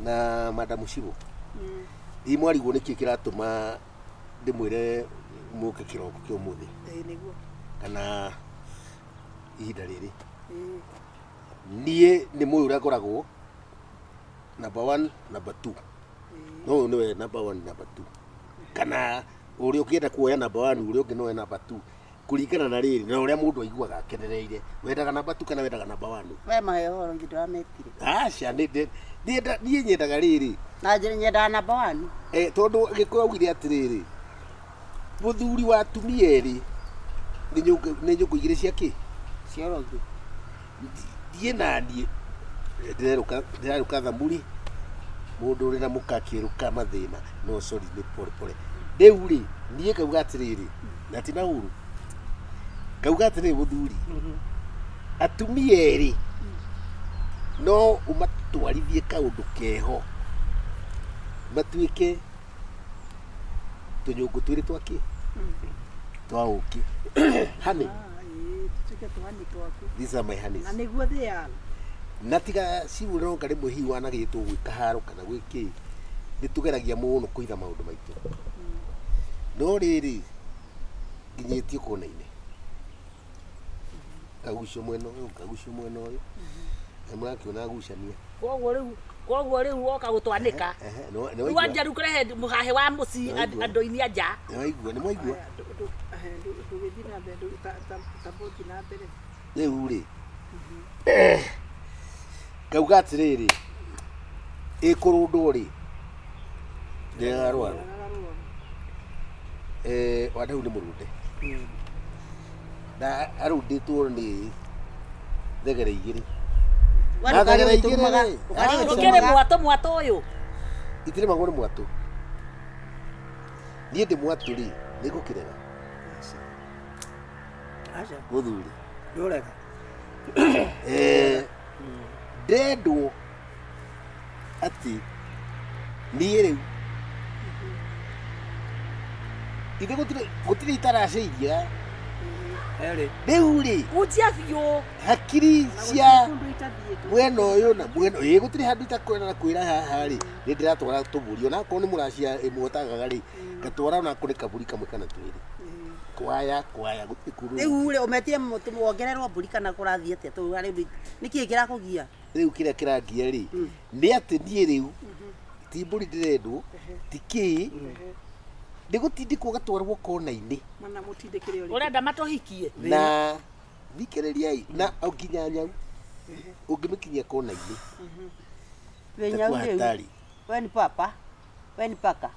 Na Madam Shibũ, hihi mwarigwo nĩkĩ kĩratũma ndĩmwĩre mũke kĩroko kĩa ũmũthĩ? Ĩĩ nĩguo. Kana ihinda rĩrĩ? Ĩĩ. Niĩ nĩ mũĩ ũrĩa ngoragwo number one, number two. No ũyũ nĩwe number one, number two. Kana ũrĩa ũngĩenda kuoya number one, ũrĩa ũngĩ noe number two. Kũringana na rĩrĩ na ũrĩa mũndũ aiguaga akenereire. Wendaga number two kana wendaga number one? We mahe ũhoro ithe ndũrametire. Aca, niĩ nyendaga rĩrĩ. Na nyendaga number one. Eh, tondũ Gĩkũyũ augire atĩrĩrĩ, mũthuri wa atumia erĩ nĩ nyũngũ igĩrĩ cia kĩ? Cia ũrogi. Niĩ naniĩ ndĩrerũka thamuri, mũndũ ũrĩ na mũka akĩrũka mathĩna, no sorry nĩ pole pole. Rĩu rĩ, niĩ ngauga atĩrĩrĩ, na ti na ũru, ngauga atĩrĩrĩ mũthuri, atumia erĩ no ũmatwarithie kaũndũ keho matuĩke tũnyũngũ twĩrĩ twa kĩ? Twa ũkĩ. Honey. Ah, ĩĩ, tũtuĩke tũhani twaku. These are my honeys. Na nĩguo they are. Na tiga ciũronga rĩmwe hihi wanagĩtwo gwĩ kaharo kana gwĩ kĩ, nĩ tũgeragia mũno kũhitha maũndũ maitũ. No rĩrĩ, nginyĩtio kona-inĩ, ngagucio mwena ũyũ, ngagucio mwena ũyũ, na mũrakĩona ngucania. Koguo rĩu koguo rĩu woka gũtwanĩka. Ehe, nĩ Rĩu waigua? wanjia rĩu kũrehe mũhahe wa mũciĩ Nĩ waigua? andũ-inĩ a nja. Nĩ waigua? Nĩ mwaigua? Aya, ndũgĩthiĩ na mbere, ta bũthi na mbere. Rĩu rĩ, ngauga atĩrĩrĩ, ĩkũrũndwo rĩ, ndĩregaga rwaro. Eh, Wandau nĩ mũrũnde. Na arũndĩtwo nĩ thegere igĩrĩ. We Na ndũkarĩe thegere igĩrĩ ũgĩtũrumaga. rĩ, Ndũkarĩe ah, Ũkĩrĩ ũgĩtũrumaga. mwatũ mwatũ ũyũ. Itirĩmagwo nĩ mwatũ. Niĩ ndĩ mwatũ rĩ, nĩ ngũkĩrega. Aca. Mũthuri. Ndũrega. Eh, ndendwo atĩ niĩ rĩu ithe gũtirĩ gũtirĩ itaracĩiria. Erĩ. Rĩu rĩ, Kunjia biũ. Hakiri Na cia gũtirĩ kũndũ itathiĩte. Mwena ũyũ na mwena ĩĩ, gũtirĩ handũ itakwenda na kwĩra haha rĩ, nĩ ndĩratwara tũbũri onakorwo nĩ mũracia ĩmwe ũtagaga rĩ, ngatwara onakorwo nĩ kabũri kamwe kana twĩrĩ, kwaya kwaya gũtirĩ kũndũ. Rĩu rĩ, ũmetire wongererwo mbũri kana kũrathiĩ atĩa? Tondũ harĩ nĩkĩĩ kĩrakũgia? Rĩu kĩrĩa kĩrangia rĩ, nĩ atĩ niĩ rĩu ti mbũri ndĩrendwo, ti kĩĩ, nĩ gũtindĩkwo gatwarwo kona-inĩ. Mana mũtindĩkĩre ũrĩkũ? Ũrenda matũhikie. Na thikĩrĩriai, na o nginya nyau ũngĩmĩkinyia kona-inĩ Wĩ nyau itakuwa rĩu. hatari. We ni papa. We ni paka.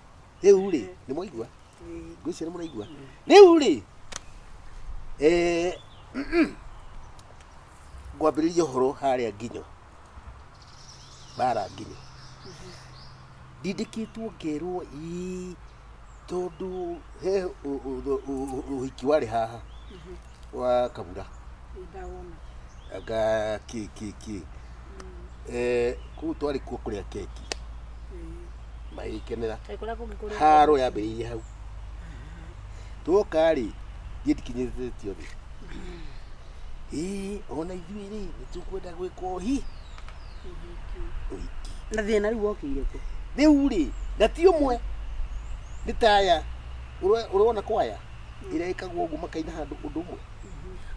Rĩu rĩ, nĩ mwaigua? Ngwĩciria nĩ mũraigua. Rĩu rĩ, eh, ngwambĩrĩria ũhoro harĩa nginyo bara nginyo ndindĩkĩtwo ngerwo ii tondũ he ũhiki warĩ haha wa Kabura. Ndawona. Anga kĩ kĩ kĩ. Eh, kũu twarĩ kuo kũrĩa keki magĩkenera. Kaĩ kũrĩa kũngĩ kũrĩ haro yambĩrĩirie hau. Twoka rĩ, niĩ ndikinyĩrĩtio thĩ. Ĩĩ, ona ithuĩ rĩ, nĩ tũkwenda gwĩka ũhiki. Na thĩna rĩu wokĩire kũ? Rĩu rĩ, na ti ũmwe, nĩ taya ũrona kwaya ĩrĩa ĩkagwo ũguo makaina handũ ũndũ ũmwe.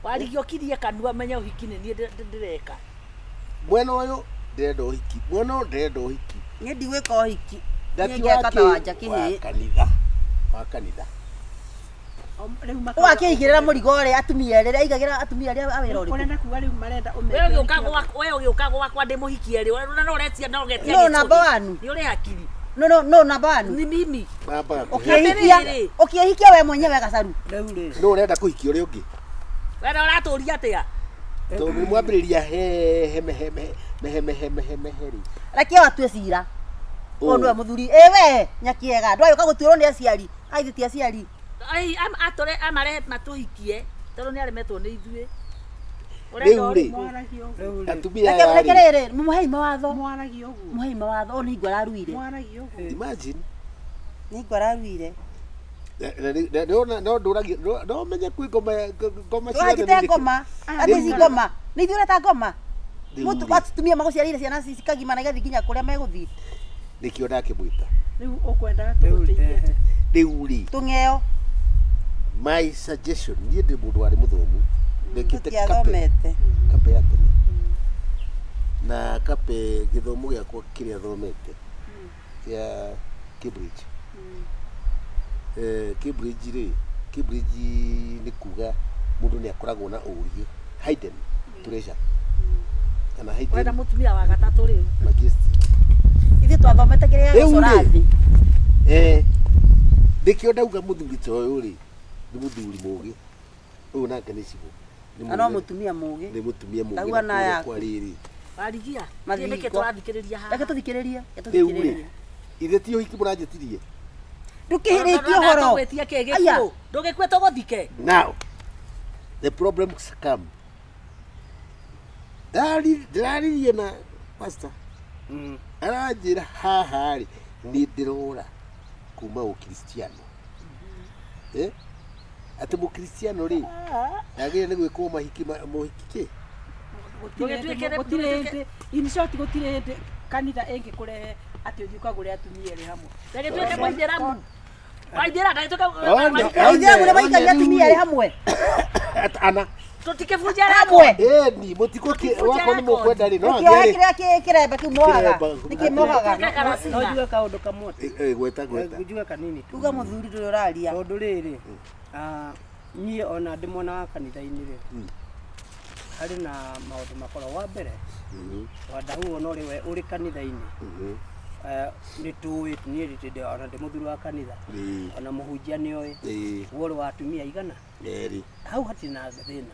Warigia ũkirie kanua menye ũhiki nĩ niĩ ndĩreka. Mwena ũyũ ndĩrenda ũhiki, mwena ũyũ ndĩrenda ũhiki. Niĩ ndigwĩka ũhiki. Na Niĩ ti ngeka wa ta kĩ? Wanja Wa kĩhĩĩ. kanitha. Wa kanitha. Rĩu makauga Ũgakĩigĩrĩra mũrigo ũrĩa atumia erĩ, aigagĩra atumia arĩa a wĩra ũrĩkũ? Ũrenda kuga rĩu marenda We ũmeke ũgĩũka ũhiki gwakwa, we ũgĩũka gwakwa ndĩmũhikie rĩ, na no ũretia no ũgetia No, gĩcũhĩ. number one. Nĩ ũrĩ hakiri. No, no, no, number one. Ni mimi. Mambaga kũhe. Ũkĩhikia, Atĩrĩrĩ. ũkĩhikia we mwenyewe gacaru. Rĩu rĩ. No ũrenda kũhikia ũrĩa ũngĩ. We na ũratũria atĩa? Tondũ nĩ mwambĩrĩria he he mehe mehe mehe mehe mehe mehe rĩ. Reke o atue cira. Ũyũ nĩwe mũthuri. Ĩ we, nyakiega, ndwagĩũka gũtuĩrwo nĩ aciari. Aithĩ ti aciari. Ai, atũre amarehe matũhikie tondũ nĩ aremetwo nĩ ithuĩ. Rĩu rĩ, Mwaragia ũguo. Rĩu rĩ. atumia Reke aya reke rĩ, rĩrĩ, mũhei mawatho. Mwaragia ũguo. Mũhei mawatho, ũyũ nĩ hingo araruire. Mwaragia ũguo. Imagine. Nĩ hingo araruire. Na no ndũragia no menye kwĩ ngoma ngoma ciothe Ndũranjĩte nĩ ngoma. Atĩ ici ngoma. Nĩ ithuĩ ũreta ngoma. Rĩu Mũtu rĩ, atumia magũciarĩire ciana cikagimana igathiĩ nginya kũrĩa megũthiĩ. Nĩkĩo ndakĩmwĩta. Rĩu ũkwendaga Rĩu, tũgũteithie ehe. atĩa? Rĩu rĩ, Tũng'eo. My suggestion, niĩ ndĩ mũndũ warĩ mũthomu, ndekĩte kape Tũtiathomete. Kape ya tene na kape gĩthomo gĩakwa kĩrĩa thomete kĩa Cambridge. Cambridge rĩ, Cambridge nĩ kuga mũndũ nĩ akoragwo na ũũgĩ hidden treasure kana Wenda hidden mũtumia wa gatatũ rĩu. majesty. Ithuĩ twathomete kĩrĩa Rĩu gĩgũcora rĩ, thĩ. Nĩkĩo ndauga mũthuri ta ũyũ rĩ, nĩ mũthuri mũũgĩ ũyũ, nake nĩ cibũ. Nĩ Na no mũũgĩ. mũtumia mũũgĩ. Nĩ mũtumia mũũgĩ. Ndauga na na kũrĩa yaku. kwa rĩrĩ. Warigia. Mathingo. Nĩkĩ tũrathikĩrĩria haha? Reke tũthikĩrĩrie. Reke Rĩu rĩ, tũthikĩrĩrie. ithe ti ũhiki mũranjĩtirie? Ndũkĩhĩrĩtie ũhoro. Tũgwĩtie kĩ Aya. gĩkuũ? Ndũgĩkue tũgũthike. Now the problems come. Ndĩraririe na pastor, aranjĩra haha rĩ, nĩ ndĩrora kuma ũkristiano, atĩ mũkristiano rĩ, ndagĩrĩire nĩ gwĩkwo mahiki mohiki kĩ. Ndũgĩtuĩke- Gũtirĩ hĩndĩ, in short, gũtirĩ hĩndĩ kanitha ĩngĩkũrehe atĩ ũthiĩ ũkagũre atumia erĩ hamwe. Ndũgĩtuĩke mũithĩramu. Waithĩra ndagĩtuĩka Aithĩramu nĩ maikagia atumia erĩ hamwe. Ana. Tũtikĩbunja Hamwe. Ĩni mũtikũkĩ wakwa nĩ mũkwenda rĩ, no Nĩkĩohe athiĩ rĩ. kĩrĩa kĩremba kĩu mohaga. Kĩremba. Nĩkĩ mohaga? No njuge kaũndũ kamwe. Gweta, gweta. Njuge kanini tu. Uga mũthuri ndũrĩ ũraria. Tondũ rĩrĩ, niĩ ona ndĩ mwena wa kanitha-inĩ rĩ, harĩ na maũndũ makoragwo wa mbere wandahuo no rĩ we ũrĩ kanitha-inĩ, nĩ tũĩ niĩ ndĩ ona ndĩ mũthuri wa kanitha, ona mũhunjia nĩ oĩ we ũrĩ wa atumia igana. Erĩ. Hau hatirĩ na thĩna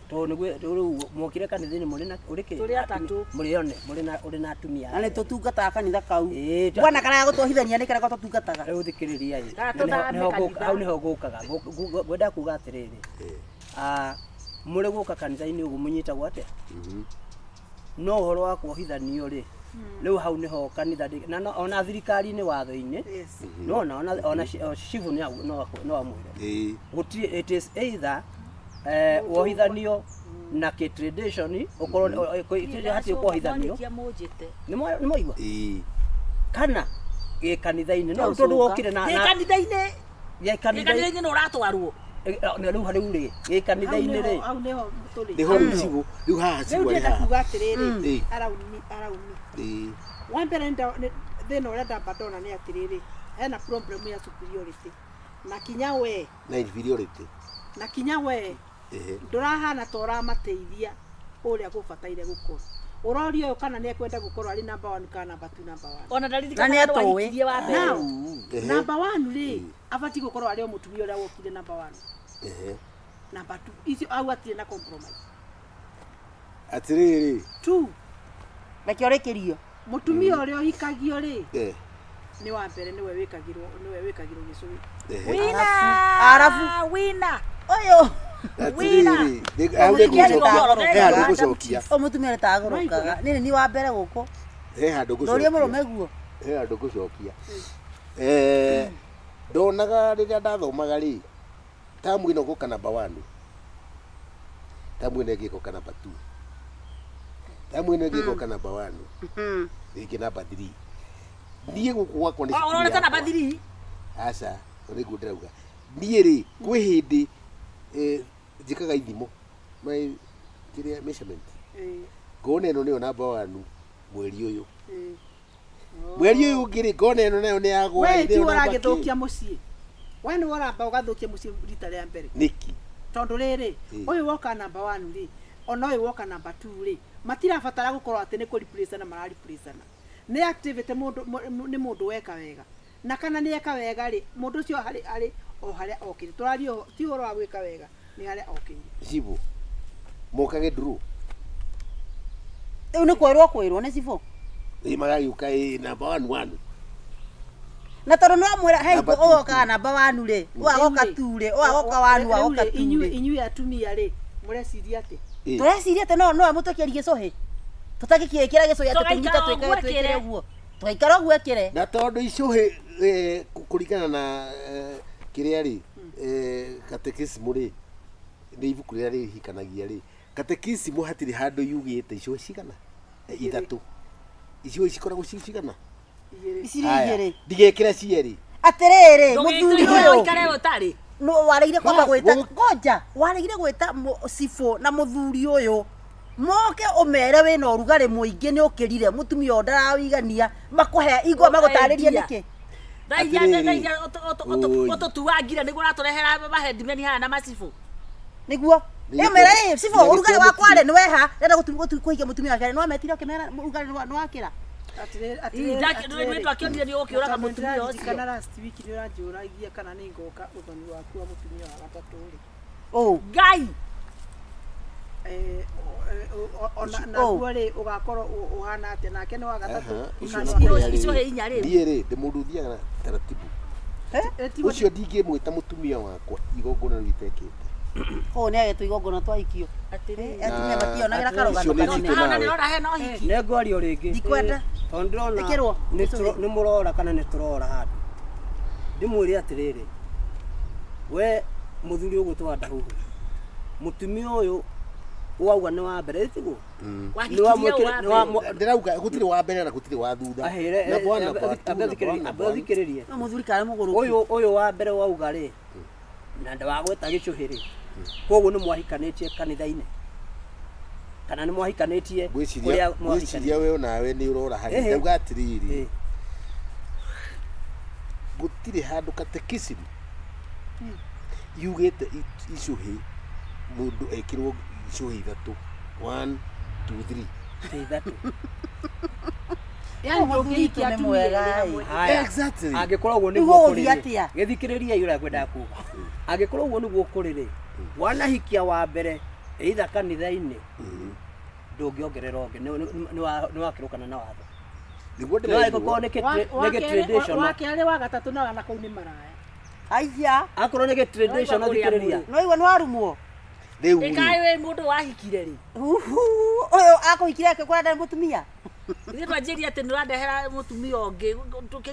tondũ nĩguo rĩu mwokire kanitha-inĩ mũrĩ na ũrĩ kĩ? Tũrĩ atatũ. Mũrĩ one mũrĩ na ũrĩ na atumia. Na nĩ tũtungataga kanitha kau. Ĩĩ, Bwana karaya gũtwohithania nĩ karĩa tũtungataga. Rĩu thikĩrĩria ĩ. Kana Na nĩho- tũthame nĩho ngũka- kanitha. Hau nĩho ngũkaga. Ngwenda kuga atĩrĩrĩ, mũrĩ gũka kanitha-inĩ ũguo mũnyitagwo atĩa, no ũhoro wa kuohithanio rĩ, rĩu hau nĩho kanitha na ona thirikari-inĩ watho-inĩ nona ona cibũ no amwĩre gũtirĩ, it is either wohithanio na kĩ tradition ũkorwo hatirĩ kuohithanio. Mũnjĩte. Nĩ mwaigua? Kana gĩ kanitha-inĩ no Ũcoka. tondũ wokire na Gĩ na kanitha-inĩ. Gĩ Gĩ kanitha kanitha-inĩ nĩ ũratwarwo. Na rĩu rĩu rĩ gĩ kanitha-inĩ rĩ. Hau nĩho tũrĩ. Nĩho rĩu cibũ rĩu haha Rĩu cibũ arĩ ndĩrenda haha. kuga atĩrĩrĩ, araumi araumi, wa mbere thĩna ũrĩa ndamba ndona nĩ atĩrĩrĩ, hena problem ya superiority na kinya we Na inferiority. Na kinya we ndũrahana ta ũramateithia ũrĩa gũbataire gũkorwo ũroria ũyũ kana nĩ ekwenda gũkorwo arĩ number one kana number two, number one. Ona Na ndaririkana nĩ andũ atũĩ. wahikirie wa mbere. Now, number one rĩ, abatiĩ gũkorwo arĩ o mũtumia ũrĩa wokire number one, number two icio au atirĩ na compromise. Atĩrĩrĩ. Two. Reke ũrĩkĩrio. Mũtumia ũrĩa ũhikagio rĩ, nĩ wa mbere, nĩwe wĩkagĩrwo gĩcũhĩ. Wina. Arabu. Wina. Ũyũ. Atĩrĩrĩ, hau Mũtumia nĩ nĩ ngũcokia, he handũ tagũrũkaga. ngũcokia. Ũyũ mũtumia nĩ tagũrũkaga. Nĩ ni wa mbere gũkũ. He handũ Ndũrie ngũcokia. mũrũme guo. He handũ ngũcokia. Ndonaga rĩrĩa ndathomaga rĩ, tamu ĩno gũka namba one, tamu ĩno ĩngĩ ĩgoka namba two, tamu ĩno ĩngĩ ĩgoka namba one, rĩngĩ namba three. Niĩ gũkũ gwakwa nĩ cukuru Ũrorete namba yakwa. 3. Aca, nĩguo ndĩrauga. Niĩ rĩ, kwĩ hĩndĩ njĩkaga ithimo my kĩrĩa measurement, ngona ĩno nĩyo namba one mweri ũyũ, mweri ũyũ ũngĩ rĩ, ngona ĩno nayo nĩ yagwa. We Ĩ, ti nĩyo namba kĩ. ũragĩthũkia mũciĩ, we nĩwe ũramba ũgathũkia mũciĩ rita rĩa mbere. Nĩkĩ? Tondũ rĩrĩ, ũyũ woka namba one rĩ, ona ũyũ woka namba two rĩ, matirabatara gũkorwo atĩ nĩ kũreplaceana, marareplaceana nĩ activity. Mũndũ nĩ mũndũ weka wega na kana nĩ eka wega rĩ, mũndũ ũcio harĩ arĩ o harĩa okĩire. Tũraria ti ũhoro wa gwĩka wega, nĩ harĩa okĩire. Cibũ mokage nduru. Rĩu nĩ kwĩrwo kwĩrwo nĩ cibũ. Ĩ, magagĩũka ĩ namba one one. Na tondũ no mwĩra hei Namba two, ũgokaga namba one rĩ, ũyũ agoka Rĩu rĩ, two rĩ, ũyũ agoka one, ũyũ rĩu agoka rĩ, two inyuĩ rĩ. Inyuĩ atumia rĩ, mũreciria atĩ Tũreciria atĩ no nowe mũtũkĩri gĩcũhĩ. Tũtangĩkĩĩkĩra gĩcũhĩ atĩ tũnyite Tũgaikara twĩkage ũguo twĩkĩre ĩkĩre. ũguo. Tũgaikara ũguo ĩkĩre. Na tondũ icũhĩ kũringana na kĩrĩa rĩ, katekisimu rĩ, nĩ ibuku rĩrĩa rĩhikanagia rĩ, katekisimu hatirĩ handũ yugĩte icũhĩ cigana. Ithatũ. Icio cikoragwo ci cigana? Igĩrĩ. Ici rĩ igĩrĩ. Ndigekĩra cierĩ. Atĩrĩrĩ, mũthuri Ndũgĩtũire ũyũ. ũikare ũtarĩ. No waregire kwamba Ba, gwĩta ngoja. ngoja waregire gwĩta cibũ na mũthuri ũyũ moke ũmere wĩna ũrugarĩ mũingĩ nĩ ũkĩrire mũtumia ũyũ ndarawĩigania makũhe igua magũtarĩrie Endia. nĩkĩ. Thaia Atĩrĩrĩ. thaia Oi. ũtũtuangire nĩguo ũratũrehera mahendimeni haha na macibũ. Nĩguo Nĩ ĩ mera gĩtĩo- ĩ cibũ nĩ ũrugarĩ gĩtĩo wakwa rĩ mũtumia. nĩ weha ndĩrenda kũhikia mũtumia wake nĩ wametire ũkĩmera ũrugarĩ nĩ wakĩra. Atĩrĩrĩ, Ii, atĩrĩrĩ, nĩ atĩrĩrĩ. twakĩonire nĩ ũkĩũraga Tondũ mũtumia ũcio. ndĩraririkana last week nĩ ũranjũragia kana nĩ ngoka ũthoni waku wa mũtumia wa gatatũ rĩ. Ũ. Ngai. Eh, ona Ũcio- naguo rĩ ũgakorwo ũhana atĩa nake nĩ wa gatatũ. Aha, ũcio kana na nĩ wa kũrĩa kerĩ. rĩ, Icio inya rĩu. Niĩ rĩ, ndĩ mũndũ ũthiaga na taratibu. Eh, tiguo Ũcio ndingĩmwĩta mũtumia wakwa igongona rĩu itekĩte. Kũu nĩ agetwo igongona twahikio. Atĩrĩrĩ. Atumia mationagĩra Icio karũgano nĩ kanene. citũ Haha nawe. nĩ ũrora hena ũhiki. Nĩ ngwaria o rĩngĩ. Ndikwenda. Tondũ ndĩrona Ĩkĩrwo. nĩ mũrora kana nĩ tũrora handũ. Ndĩmwĩre atĩrĩrĩ, we mũthuri ũgwĩtwo Ndahuhu, mũtumia ũyũ wauga nĩ wa mbere ĩtiguo? Wahikirie ũũ wa mbere. Ndĩrauga gũtirĩ wa mbere na gũtirĩ wa thutha. Ahĩre Number one, number two, number one, number one. thikĩrĩrie. No mũthuri karĩ mũgũrũki. Ũyũ ũyũ wa mbere wauga rĩ, na ndawagweta gĩcũhĩ rĩ, koguo nĩ mwahikanĩtie kanitha-inĩ kana nĩ mwahikanĩtie Ngwĩciria kũrĩa ngwĩciria mwahikanĩtie? we onawe nĩ ũrora harĩa. Ĩhĩ. Ndauga atĩrĩrĩ, Ĩ. gũtirĩ handũ catechism yugĩte icũhĩ mũndũ ekĩrwo icũhĩ ithatũ. 1 2 3. Ĩ ithatũ. Yaani Mũthuri ndũngĩhikia witũ nĩ atumia mwega, erĩ hamwe. ĩ. Haya. Exactly. Angĩkorwo ũguo Rĩu nĩguo ũgũthiĩ kũrĩ rĩ, atĩa? gĩthikĩrĩriai ũrĩa ngwendaga kuga. Angĩkorwo ũguo nĩguo kũrĩ rĩ, wanahikia wa mbere either kanitha-inĩ ndũngĩongerera ũngĩ nĩ wakĩrũkana na watho. Nĩguo No ndĩraigua. angĩkorwo nĩ Wa gĩ kerĩ- traditional wa kerĩ wa gatatũ na na kũu nĩ maraya. Aiya. akorwo nĩ gĩ traditional Nĩwaigua kũrĩa thikĩrĩria. mũrĩ. No igua nĩ warumwo. Rĩu rĩ, Ĩkaĩ wĩ mũndũ wahikire rĩ. Uhu, ũyũ akũhikire akĩkora ndarĩ mũtumia. Ithuĩ twanjĩrire atĩ nĩ ũrandehera mũtumia ũngĩ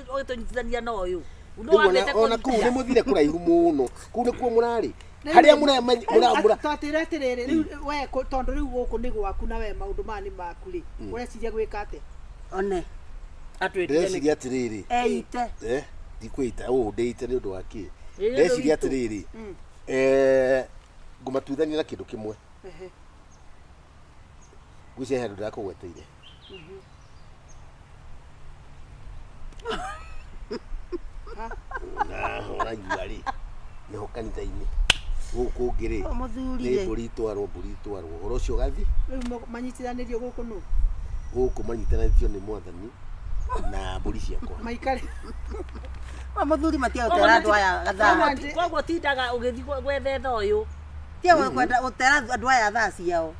ũgĩtũnyitithania na ũyũ. No rĩu wambĩte ona kũu kũnyitia. nĩ mũthire kũraihu mũno. Kũu nĩkuo mũrarĩ. Harĩa mũra Twatĩra atĩrĩrĩ, rĩu we tondũ rĩu gũkũ nĩ gwaku na we maũndũ maya nĩ maku rĩ, ũreciria gwĩka atĩa? One. Atwĩtire nĩ ndĩreciria atĩrĩrĩ. Eite. Eh, ndikwĩita ũũ ndĩite nĩ ũndũ wa kĩ. Ĩ, nĩ ũndũ Ndeciria witũ. atĩrĩrĩ. Ngũmatuithania na kĩndũ kĩmwe. Ehe. Ngwĩciria he handũ ndĩrakũgweteire. Na ũraigua rĩ, nĩho kanitha-inĩ. Gũkũ ũngĩ rĩ, Ũyũ mũthuri nĩ rĩ. mbũri itwarwo, mbũri itwarwo. Ũhoro ũcio ũgathi Rĩu manyitithanĩrio gũkũ nũ? gũkũ manyitanĩtio nĩ mwathani na mbũri ciakwa. Maikare. Ũyũ mũthuri matia gũtera andũ aya gathaa. Koguo tindaga ũgĩthiĩ gwethetha ũyũ. Tia kwenda gũtera andũ aya thaa ciao.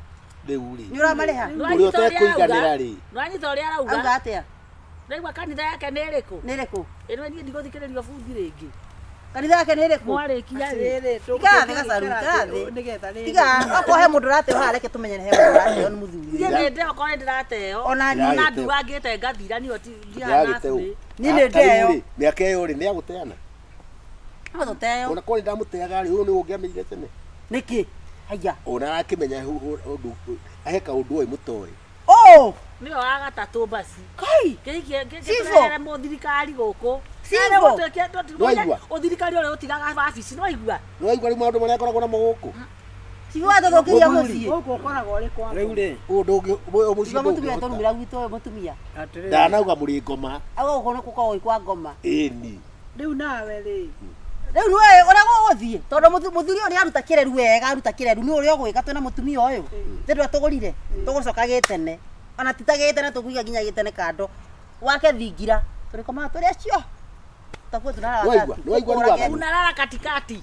Rĩu rĩ, Nĩ ũramarĩha? ũrĩa Nĩwanyita ũrĩa ũtekũiganĩra arauga? rĩ, Nĩwanyita ũrĩa arauga? Auga atĩa? Ũraigua kanitha yake nĩ ĩrĩkũ? Nĩ ĩrĩkũ? Ĩno niĩ ndigũthikĩrĩrio bungi rĩngĩ. Kanitha yake nĩ ĩrĩkũ? Mwarĩkia rĩ. Atĩrĩrĩ, Ikara thĩ gacaru, tũngĩikara ikara thĩ, thĩ. nĩgetha rĩrĩ. Tiga, okorwo he mũndũ ũrateo haha reke tũmenye he mũndũ ũrateo nĩ mũthuri. Niĩ nĩ ndeo korwo nĩ ndĩrateo. Ona niĩ. Ona ndugangĩte ngathira niyo ndihana ndĩragĩte ũ. burĩ. Niĩ nĩ Ta rĩu ndeo. rĩ, mĩaka ĩyo rĩ, nĩ agũteana. No tũteo. Ona korwo nĩ ndamũteaga rĩ, ũyũ nĩ ũngĩamenyire tene. Nĩkĩ? Haiya. Ona arakĩmenya ũndũ ahe kaũndũ oĩ mũtoĩ. Ũũ. Nĩwe wa gatatũ basi. Kai. Kĩhikie Cibũ. kĩtũrehere mũthirikari gũkũ. Cibũ. Nĩwaigua? Ũthirikari ũrĩa ũtigaga wabici nĩwaigua? Nĩwaigua rĩu maũndũ marĩa akoragwo namo gũkũ? Cibũ watũthũkĩria Mũthuri. mũciĩ. Gũkũ ũkoragwo ũrĩ kwa Rĩu rĩ, Ũyũ ndũngĩ ũyũ mũciĩ Tiga mũtumia ndũngĩhota. tũrumĩra gwitũ ũyũ mũtumia. atĩrĩrĩ. Ndanauga mũrĩ ngoma. Auga gũkũ nĩ gũkoragwo gwĩ kwa ngoma. Ĩni. Rĩu nawe rĩ, Rĩu nĩwe ũrĩa gũgũthiĩ tondũ mũthuri ũyũ nĩ aruta kĩreru wega aruta kĩreru nĩ ũrĩa ũgwĩka twĩna mũtumia ũyũ tondũ atũgũrire tũgũcoka gĩtene ona ti ta gĩtene tũkũiga nginya gĩtene kando wake thingira tũrĩkomaga tũrĩ acio takuo tunarara Nĩwaigua? Nĩwaigua rĩu waganu? Unalala katikati.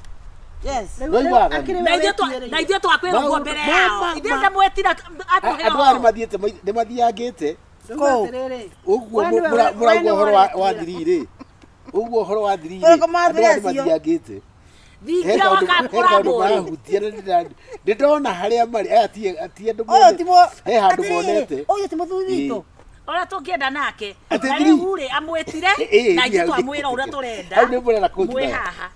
Yes. Rĩu- Nĩwaigua rĩu waganu? akĩrĩ Na we ithuĩ wetierĩire. na ithuĩ twakwĩrwo Maũndũ- mbere yao. Ithuĩ ndamwetira atũhe Andũ aya ũhoro. nĩmathiĩte nĩmathiangĩte Rĩu Kũu. atĩrĩrĩ, ũguo we nĩwe- we mũrauga nĩwe ũhoro wa ũretĩĩra. thiri rĩ ũguo ũhoro wa thiri rĩ Tũrĩkomaga andũ aya tũrĩ acio. nĩmathiangĩte. He Thingira kaũndũ he kaũndũ wakakũra mũrĩ. marahutia na ndĩndona harĩa marĩ aya ti andũ Ũyũ ti monete he handũ atĩrĩrĩ, monete. ũyũ ti mũthuri witũ. Ũrĩa tũngĩenda nake. Atĩ Na thiri. rĩu rĩ amwĩtire Ĩ, na ithuĩ hau nĩ- twamwĩra ũrĩa tũrenda. Hau nĩ mũrenda kũnjũraga. Mwĩ haha.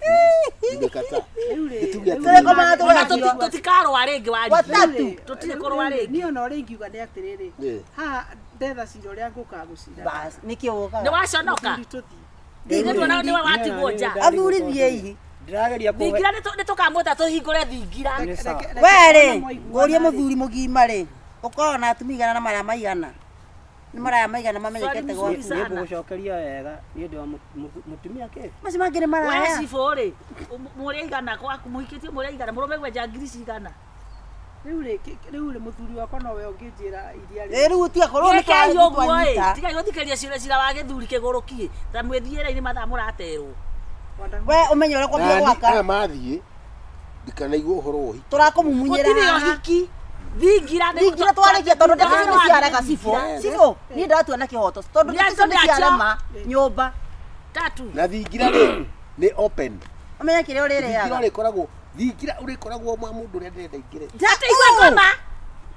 Nimekataa. Rĩu rĩ, Nĩtuge rĩu atĩrĩrĩ. Tũrĩkomaga tũrĩ Ona acio. tũtikarũa rĩngĩ warigie. Watatu. Tũtirĩ kũrũa rĩngĩ. Niĩ ona ũrĩa ingiuga nĩ atĩrĩrĩ, Ĩ. haha Ndetha cira ũrĩa ngũkaga gũcira. Bas, nĩkĩo Nĩ ũkaga. waconoka. Mũthuri tũthiĩ. Nĩ tuona nĩwe watigwo nja. Athuri thiĩi. Ndĩrageria kũhe Thingira nĩ tũkamwĩta tũhingũre thingira. Nĩ sawa. Reke- reke We rĩ, ona mwaiguana ngũrie rĩ. mũthuri mũgima rĩ, ũkoragwo na atumia igana na maraya maigana? Nĩ maraya maigana mamenyekete Swali gwaku? mzuri sana. Niĩ ngũgũcokeria wega niĩ ndĩ wa mũtumia kĩ Macio mangĩ nĩ We maraya. cibũ rĩ, mũrĩ aigana kwaku mũhikĩtie mũrĩ aigana mũrũme gwenja ngiri cigana. Rĩu rĩ, rĩu rĩ mũthuri wakwa nowe ũngĩnjĩra iria Ĩ rĩu tiga korwo nĩ Rekei ũguo ĩ, twanyita. tigai gũthikĩrĩria cira cira wa gĩthuri kĩgũrũkie ta mwĩthiĩre-inĩ mathaa mũraterwo. We ũmenye ũrĩa kwambia Nani gwaka. aya mathiĩ ndikanaigua ũhoro wa ũhiki. Tũrakũmumunyĩra Gũtirĩ haha. ũhiki. Thingira nĩ Thingira twarĩkia tondũ ndeto icio nĩ ciarega cibũ. Cibũ, niĩ ndĩratua na kĩhoto tondũ ndeto icio nĩ ciarema nyũmba. Tatu. Na thingira rĩ nĩ open. Ũmenye kĩrĩa Thingira ũrĩrĩaga. ũrĩkoragwo thingira ũrĩkoragwo mwa mũndũ ũrĩa ndĩrenda ingĩre. Ndateigua ngoma.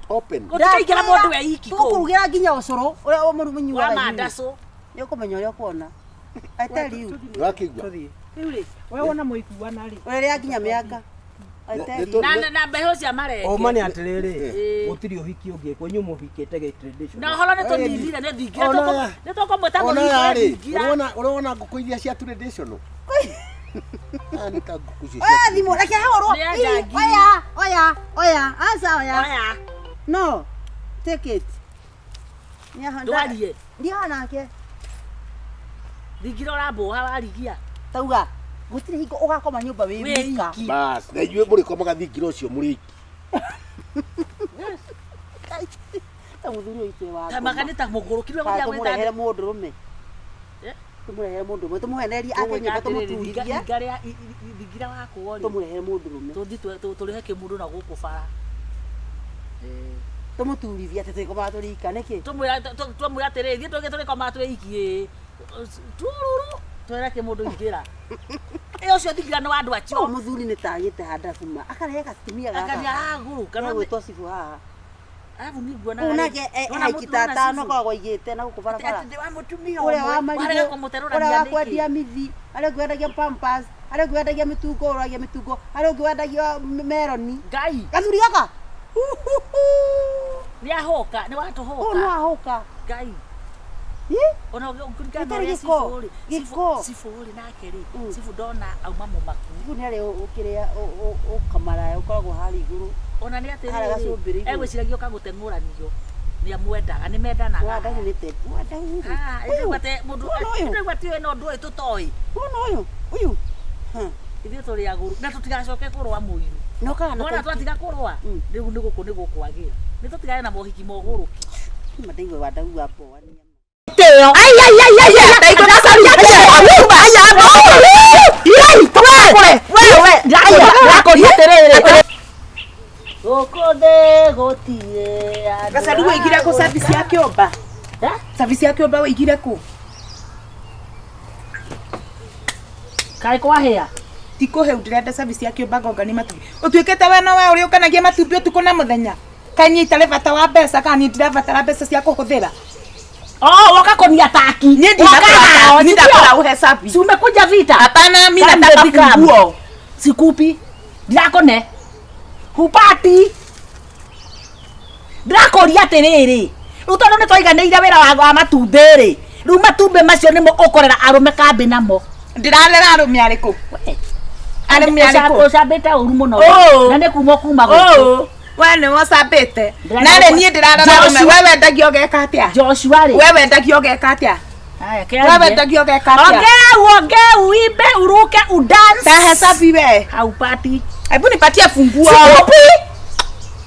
Open. Gũtikaingĩra mũndũ we iki kũu. Tũkũrugĩra nginya ũcũrũ ũrĩa Wa mũnyuaga inyuĩ. mandacũ. Nĩ ũkũmenya ũrĩa ũkuona. I tell you. Nĩwakĩigua? tũthiĩ Rĩu rĩ, we wona mwaiguana rĩ. Ũrĩrĩa nginya mĩanga. I tell you. Na mbeũ cia marenge. ũma nĩ atĩrĩrĩ Ĩĩ. gũtirĩ ũhiki ũngĩkwo inyuĩ mũhikĩte gĩ traditional Na ũhoro nĩ tũninire nĩ thingira. Ona- Nĩ tũkũmwĩta Ona mũhingũre rĩ, thingira. ũrona ũrona ngũkũ iria cia traditional. Aya nĩ ta ngũkũ icio cia Oya thimũ, reke hahũrwo. Nĩ ya Ii, njangiri. Oya, oya, oya. Aca oya. Oya. No. Take it. Ndwarie. Ndiaha nake. Thingira ũrambũha warigia. Tauga gũtirĩ hingo ũgakoma nyũmba wĩ Wĩ wika. iki. Bas, na inyuĩ mũrĩkomaga thingira ũcio mũrĩ iki. Ta mũthuri ũyũ itwe wa. Ta maka nĩ ta mũgũrũki rĩu Kana gũthiĩ tũmũrehere mũndũrũme. Eh? Tũmũrehere mũndũrũme. Tũmũhenerie ake nyũmba tũmũturithie. Thingira wakwo rĩ. Tũmũrehere mũndũrũme. Tũthiĩ tũrĩhe kĩmũndũ na gũkũ bara. Tũmũturithie atĩ tũgĩkomaga tũrĩ ika nĩkĩ? Twamwĩra atĩrĩrĩ, ithuĩ tũgĩ tũrĩkomaga twĩ iki ĩ. Tururu twĩre kĩmũndũ ingĩra. Ĩ ũcio thingira nĩ wa andũ Ũyũ acio. mũthuri nĩ tagĩte handabuma akarehe gatumia Anga nĩ gaka. aragũrũka. Gegwĩtwo cibũ haha. Arabu nĩ nguona. Ũyũ nake haikita atano akoragwo aigĩte na gũkũ barabara. Atĩ wa mũtumia Ũrĩa wa ũmwe. marigũ, Warega ũrĩa kũmũterũrania wa nĩkĩ? kwendia mithi, harĩa ũngĩ wendagia pampers, harĩa ũngĩ wendagia mĩtungo, ũragia mĩtungo, harĩa ũngĩ wendagia meroni. Ngai Gathuri gaka. nĩ ahũka, nĩ Ũyũ nĩ watũhũka. wahũka. Ngai. Ĩ? Ona ũngĩringana na Gĩtarĩ ũrĩa gĩko, cibũ rĩ, gĩko. cibũ rĩ nake rĩ, Mm. cibũ ndona auma mũmaku. Cibũ nĩ harĩa ũkĩrĩa ũkamaraya ũkoragwo harĩa igũrũ. Ona nĩ Harĩa atĩrĩrĩ, gacũmbĩrĩ igũrũ. egwĩciragia ũkagũteng'ũranio. Nĩ amwendaga, nĩ mendanaga. Wandau nĩ te. Wandau rĩ. Ah, Ũyũ. ĩndĩgua te mũndũ Wona ũyũ. ĩndĩgua ti ĩno ndũĩ tũtoĩ. Wona ũyũ. Ũyũ. Ha. Ithuĩ tũrĩ agũrũ na tũtigacoke kũrũa mũiru. Na ũkaga na Wona twatiga kũrũa, Mm. rĩu nĩ gũkũ nĩ gũkwagĩra. Nĩ tũtigane na mohiki mogũrũki. Ma ndaigua wandau wa mboa. Gũkũ thĩ gũtirĩ andũ Gacaru wĩigire kũ service ya kĩũmba? Eh? Service ya kĩũmba wĩigire kũ? Kaĩ kwahĩa? Ti kũhe ndĩrenda service ya kĩũmba ngongani matumbĩ. Ũtuĩkĩte we no we ũrĩa ũkanagia matumbĩ ũtukũ na mũthenya. Kaĩ niĩ itarĩ bata wa mbeca kana niĩ ndirabatara mbeca cia kũhũthĩra? Oh, woka kũnia taki. Niĩ ndinakũra niĩ ndakũra ũhe service. Si umekuja vita. Hapana, mimi Come nataka baby, come. funguo. Sikupi. Ndakone. Hupati. Ndĩrakũria atĩrĩrĩ. Rĩu tondũ nĩ twaiganĩire wĩra wa matumbĩ rĩ. Rĩu matumbĩ macio nĩmo ũkorera arũme kambĩ namo. Ndĩrarera arũme arĩkũ? Arũme arĩkũ? Ũcambĩte ũru mũno. Oh. Na nĩ kuma kuma gũkũ. Oh, we nĩwe ũcambĩte. Ndĩrenda Narĩ niĩ ndĩrarera arũme. Joshua- We wendagia ũgeka atĩa? Joshua rĩ. We wendagia ũgeka atĩa? Haya, We kĩarie. wendagia ũgeka atĩa? Ongea uongee uimbe uruke udance. Tahe safi we. Haupati. Hebu nipatie funguo. Sikupi.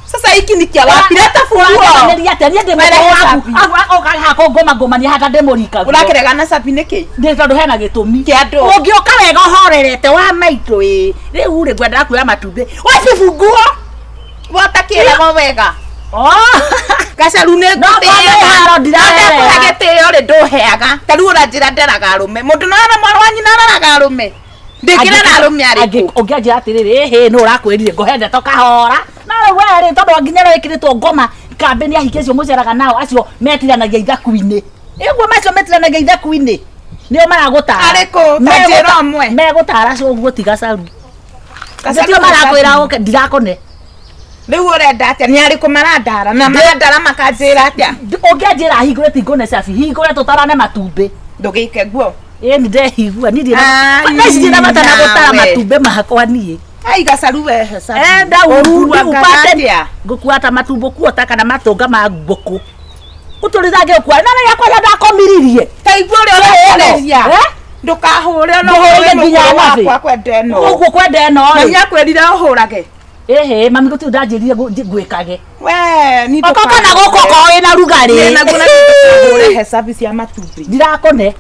Sasa hiki ni kia wapi? Leta funguo. Ũrageranĩria atĩa? Niĩ ndĩ Were mũkũrũ waku. sabi. Ũkaga ngomangomania hata ndĩ mũrika. Ũrakeregana sabi nĩkĩ? Nĩ tondũ hena gĩtũmi. Kĩa andũ. Ũngĩũka wega ũhorerete wa maitũ ĩ. Rĩu rĩ ngwendaga kuoya matumbĩ. Wapi funguo? Wotakĩragwo wega. Oh. Gacaru nĩ No ngombe haro ndirarera. Ndakũhe gĩtĩo rĩ ndũheaga. Ta rĩu ũranjĩra nderaga arũme. Mũndũ no ara mwarĩ wa nyina araraga arũme. Ndĩngĩrera arũme arĩkũ? Ũngĩanjĩra atĩrĩrĩ, ĩhĩ nũ ũrakwĩrire ngũhe ndeto kahora. No rĩu we rĩ tondũ nginya rĩu ĩkĩrĩtwo ngoma kambĩ nĩ ahiki acio mũceraga nao acio metiranagia ithaku-inĩ. Ĩguo macio metiranagia ithaku-inĩ. Nĩo maragũtara. Arĩkũ? Ta njĩra ũmwe. Megũtara ũguo tiga caru. Gacaru Nĩkĩo marakwĩra ũke ndirakone. Rĩu ũrenda atĩa? Nĩ arĩkũ marandara? Na marandara makanjĩra atĩa? Ũngĩanjĩra hingũre tingũne cabi, hingũre tũtarane matumbĩ. Ndũgĩke guo. Ĩĩ nĩ ndehigua niĩ ndirĩ Ai, na ici ndirĩ na bata na gũtara nawe. matumbĩ makwa niĩ. Ai gacaru we he cabi. Enda urudi Ũnguaga upate atĩa? ngũkua ta matumbo kuota kana matũnga ma ngũkũ. Ũtũrĩthange ũkua na yakwa ya ndakomiririe. Ta igua ũrĩa ũraarĩria. Eh? Ndũkahũre ona Ndũhũre ũhũre nginya mũkũrũ nathi. wakwa kwenda ĩno. Ũguo kwenda ĩno Mami rĩ. akwĩrire ũhũrage. Ĩhĩ mami gũtirĩ ndanjĩrire ngwĩkage. We ni Okoka na gũkũ okorwo wĩna rugarĩ. Nĩ naguo na ndũkahũre he cabi cia matumbĩ. Ndirakũne.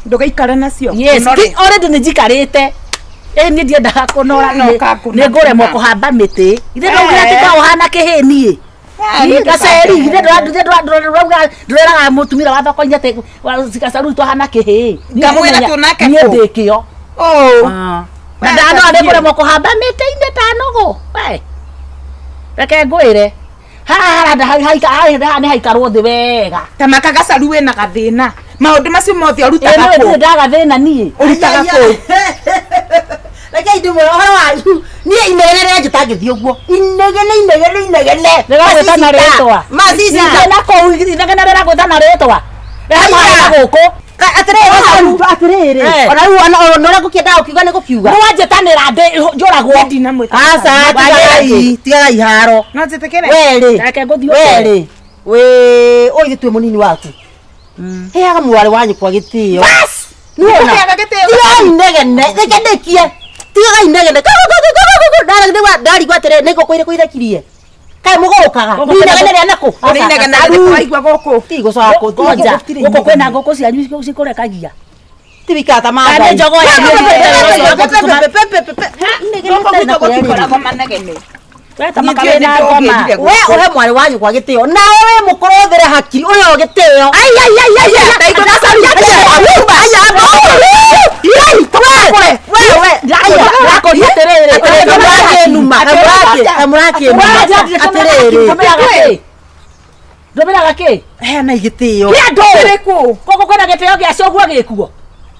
Ndũgĩikare nacio. Yes, Ũnore. ti already nĩ njikarĩte. Ĩ niĩ ndiendaga kũnora No, nĩ ũkangũna nĩ ngũremwo ngũna. kũhamba mĩtĩ. Ithe ndaugire Eh. atĩ ka ũhana kĩhĩ niĩ. We, niĩ Gaceri ndũkahũre. ithe ndũrauga ndũreraga mũtumia wa thoko-inĩ atĩ gacaru twahana kĩhĩ. Niĩ Ngamwĩra ngũmenya, tuonake Niĩ kũ? ndĩ kĩo. Ũũ. Na We, ndanora nĩ tabia. ngũremwo kũhamba mĩtĩ-inĩ ta nũgũ. We. Reke ngwĩre. Haha haranda haha nĩ haikarwo thĩ wega. Ta maka gacaru wĩna gathĩna. Maũndũ macio mothe Ĩ ũrutaga nĩ kũ? ndirĩ ndaga thĩna niĩ. Ũrutaga kũ? Reke ndimwĩre ũhoro wanyu. Niĩ inegene rĩa njĩta ngĩthiĩ ũguo. Inegene inegene inegene. Rĩragwĩta na rĩtwa. Masisita. Ningĩ na kũu inegene rĩragwĩta na rĩtwa. Rĩrakũhana gũkũ. Atĩrĩrĩ, atĩrĩrĩ. Eh. Ona rĩu ona ona ũrĩa ngũkĩendaga gũkiuga nĩ gũkiuga. Nĩ wanjĩtanĩra ndĩ njũragwo. Niĩ ndinamwĩta Aca, gacaru. tigagai, tigagai haro. No njĩtĩkĩre? We rĩ. Reke ngũthiĩ We ũkore. rĩ. Wĩ ũyũ ithuĩ twĩ mũnini waku. Heaga mwarĩ wa nyũkwa gĩtĩo. Nĩwona? Ũheaga gĩtĩo Tigagai inegene, reke ndĩkie. Tigagai inegene. Ndarigwo atĩrĩrĩ, nĩ ngũkũ irĩkũ irekirie? Kaĩ mũgũrũkaga? Gũkũ Nĩ inegene rĩa nakũ? Nĩ inegene rĩrĩkũ waigua gũkũ? Ti gũcoka kũ- Ngoja, gũtirĩ gũkũ kwĩna inegene. ngũkũ cianyu cikũrekagia. Ti wikara ta Kana nĩ Maathai. njogoo yanyu Inegene Gũkũ rĩtarĩ gwitũ na kũrĩa rĩrĩ. gũtikoragwo manegene. We ta Niĩ maka ndiũĩ wĩna nĩ ngoma. ndũngĩrire We ũhe mwarĩ wa nyũkwa gĩtĩo nawe wĩ mũkũrũ ũthĩre hakiri ũheo gĩtĩo. Ai, ai, ai, ai, ai, Ndaigua gacaru. Ndĩrakũria atĩrĩrĩ. Atĩrĩrĩ. Ndũmĩraga kĩ? Heana igĩtĩo. Kĩ andũ? Kĩrĩkũ? Gũkũ kwĩna gĩtĩo gĩa cũguo gĩkuo.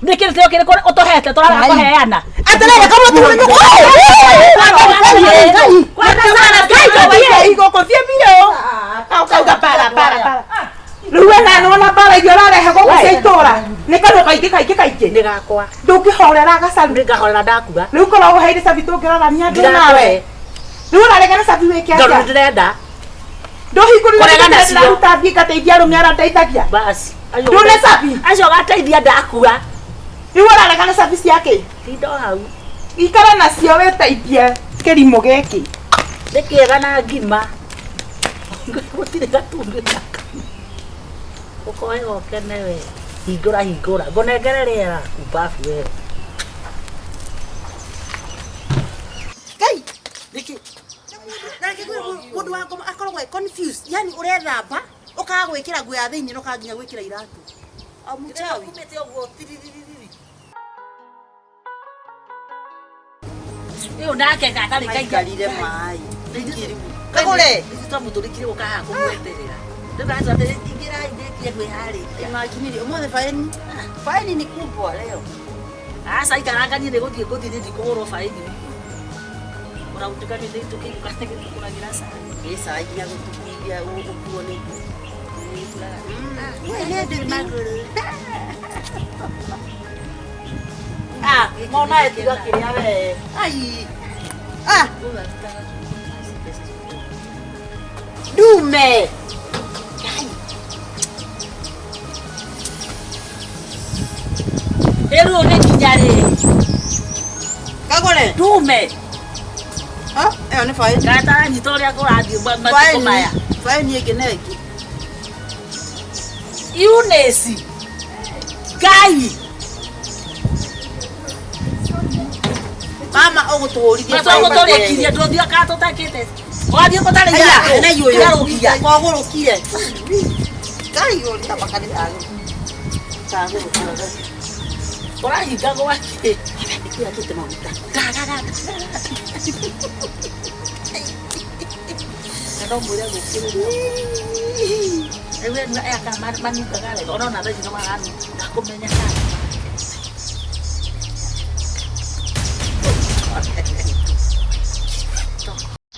Nĩ gĩtĩo kĩrĩkũ ũtũhete tũraga kũheana? Atĩrĩrĩ, kamũtĩ Gũkũ thiĩ biũ. Ũkauga bara bara bara. Rĩu we na nĩwona bara iria ũrarehe gũkũ cia itũra. Nĩ kanua kaingĩ kaingĩ kaingĩ. Nĩ gakwa. Ndũngĩhorera gacaru. Nĩngahorera ndakua. Rĩu korwo ũheire cabi tũngĩrorania andũ nawe. Rĩu ũraregana cabi wĩke Tondũ atĩa? nĩndĩrenda. Ndũhingũrire Kũregana ndĩraruta nacio. thiĩ ngateithia arũme arĩa ndeithagia. Basi. Ndũne cabi. Acio ũgateithia ndakua. Rĩu ũraregana cabi ciake. Tinda o hau. Ikara nacio wĩteithie kĩrimũ gĩkĩ. Nĩ kĩega na ngima. Gũtirĩ gatumbĩ gaka. Ũkoe ũkene we. Hingũra hingũra. Ngũnengere rĩera kumbabu we. Ngai, nĩkĩ? Mũndũ wa ngoma akoragwo e confused. Yani ũrethamba, ũkaga gwĩkĩra nguo ya thĩinĩ na ũkaga nginya gwĩkĩra iratũ. Au mũchawi. Ĩyo nake gatarĩ kaingĩ. Maikarire maĩ. Kagũre. Twamũtũrĩkire gũka haha kũmweterera. Rĩu gacoka atĩrĩ, ingĩrai ndĩkie kwĩharĩria. Imagine ũmũthĩ faini. Faini ni kubwa leo. Aca ikaranga niĩ nĩ gũthiĩ ngũthiĩ nĩ ndikũgũrwo baĩni. Ona gũtuĩka nĩ tũkĩinũka nĩgĩtũkũragĩra cai. Nĩ cai nginya gũtukuithia gũkuo nĩ We nĩ ndĩ Ah, mona etiga kĩrĩa we. Ai. Ah, ndume. Rĩu nĩ nginya rĩ? Kagũre. Ndume. Ah, ĩyo nĩ faini. Gataranyita ũrĩa kũrathiĩ matukũ maya. Faini ĩngĩ na ĩngĩ. Eunice. Ngai. Mama ũgũtũhũrithia Matwagũtũrĩkirie ndũthiĩ kana tũtakĩte. Wathiĩ gũtarĩria Aya, na yũyũ. Kĩrarũkia. Kwagũrũkire. Ngai ũrĩ ta makanitha. Kagũrũkire. Ũrahinga gwakĩ. Nĩkĩo akĩte maguta. Na no mwĩre gũkĩrĩria. Rĩu aya kana manungaga wega. Ona ona thaa ici no maranunga. Ndakũmenya kana.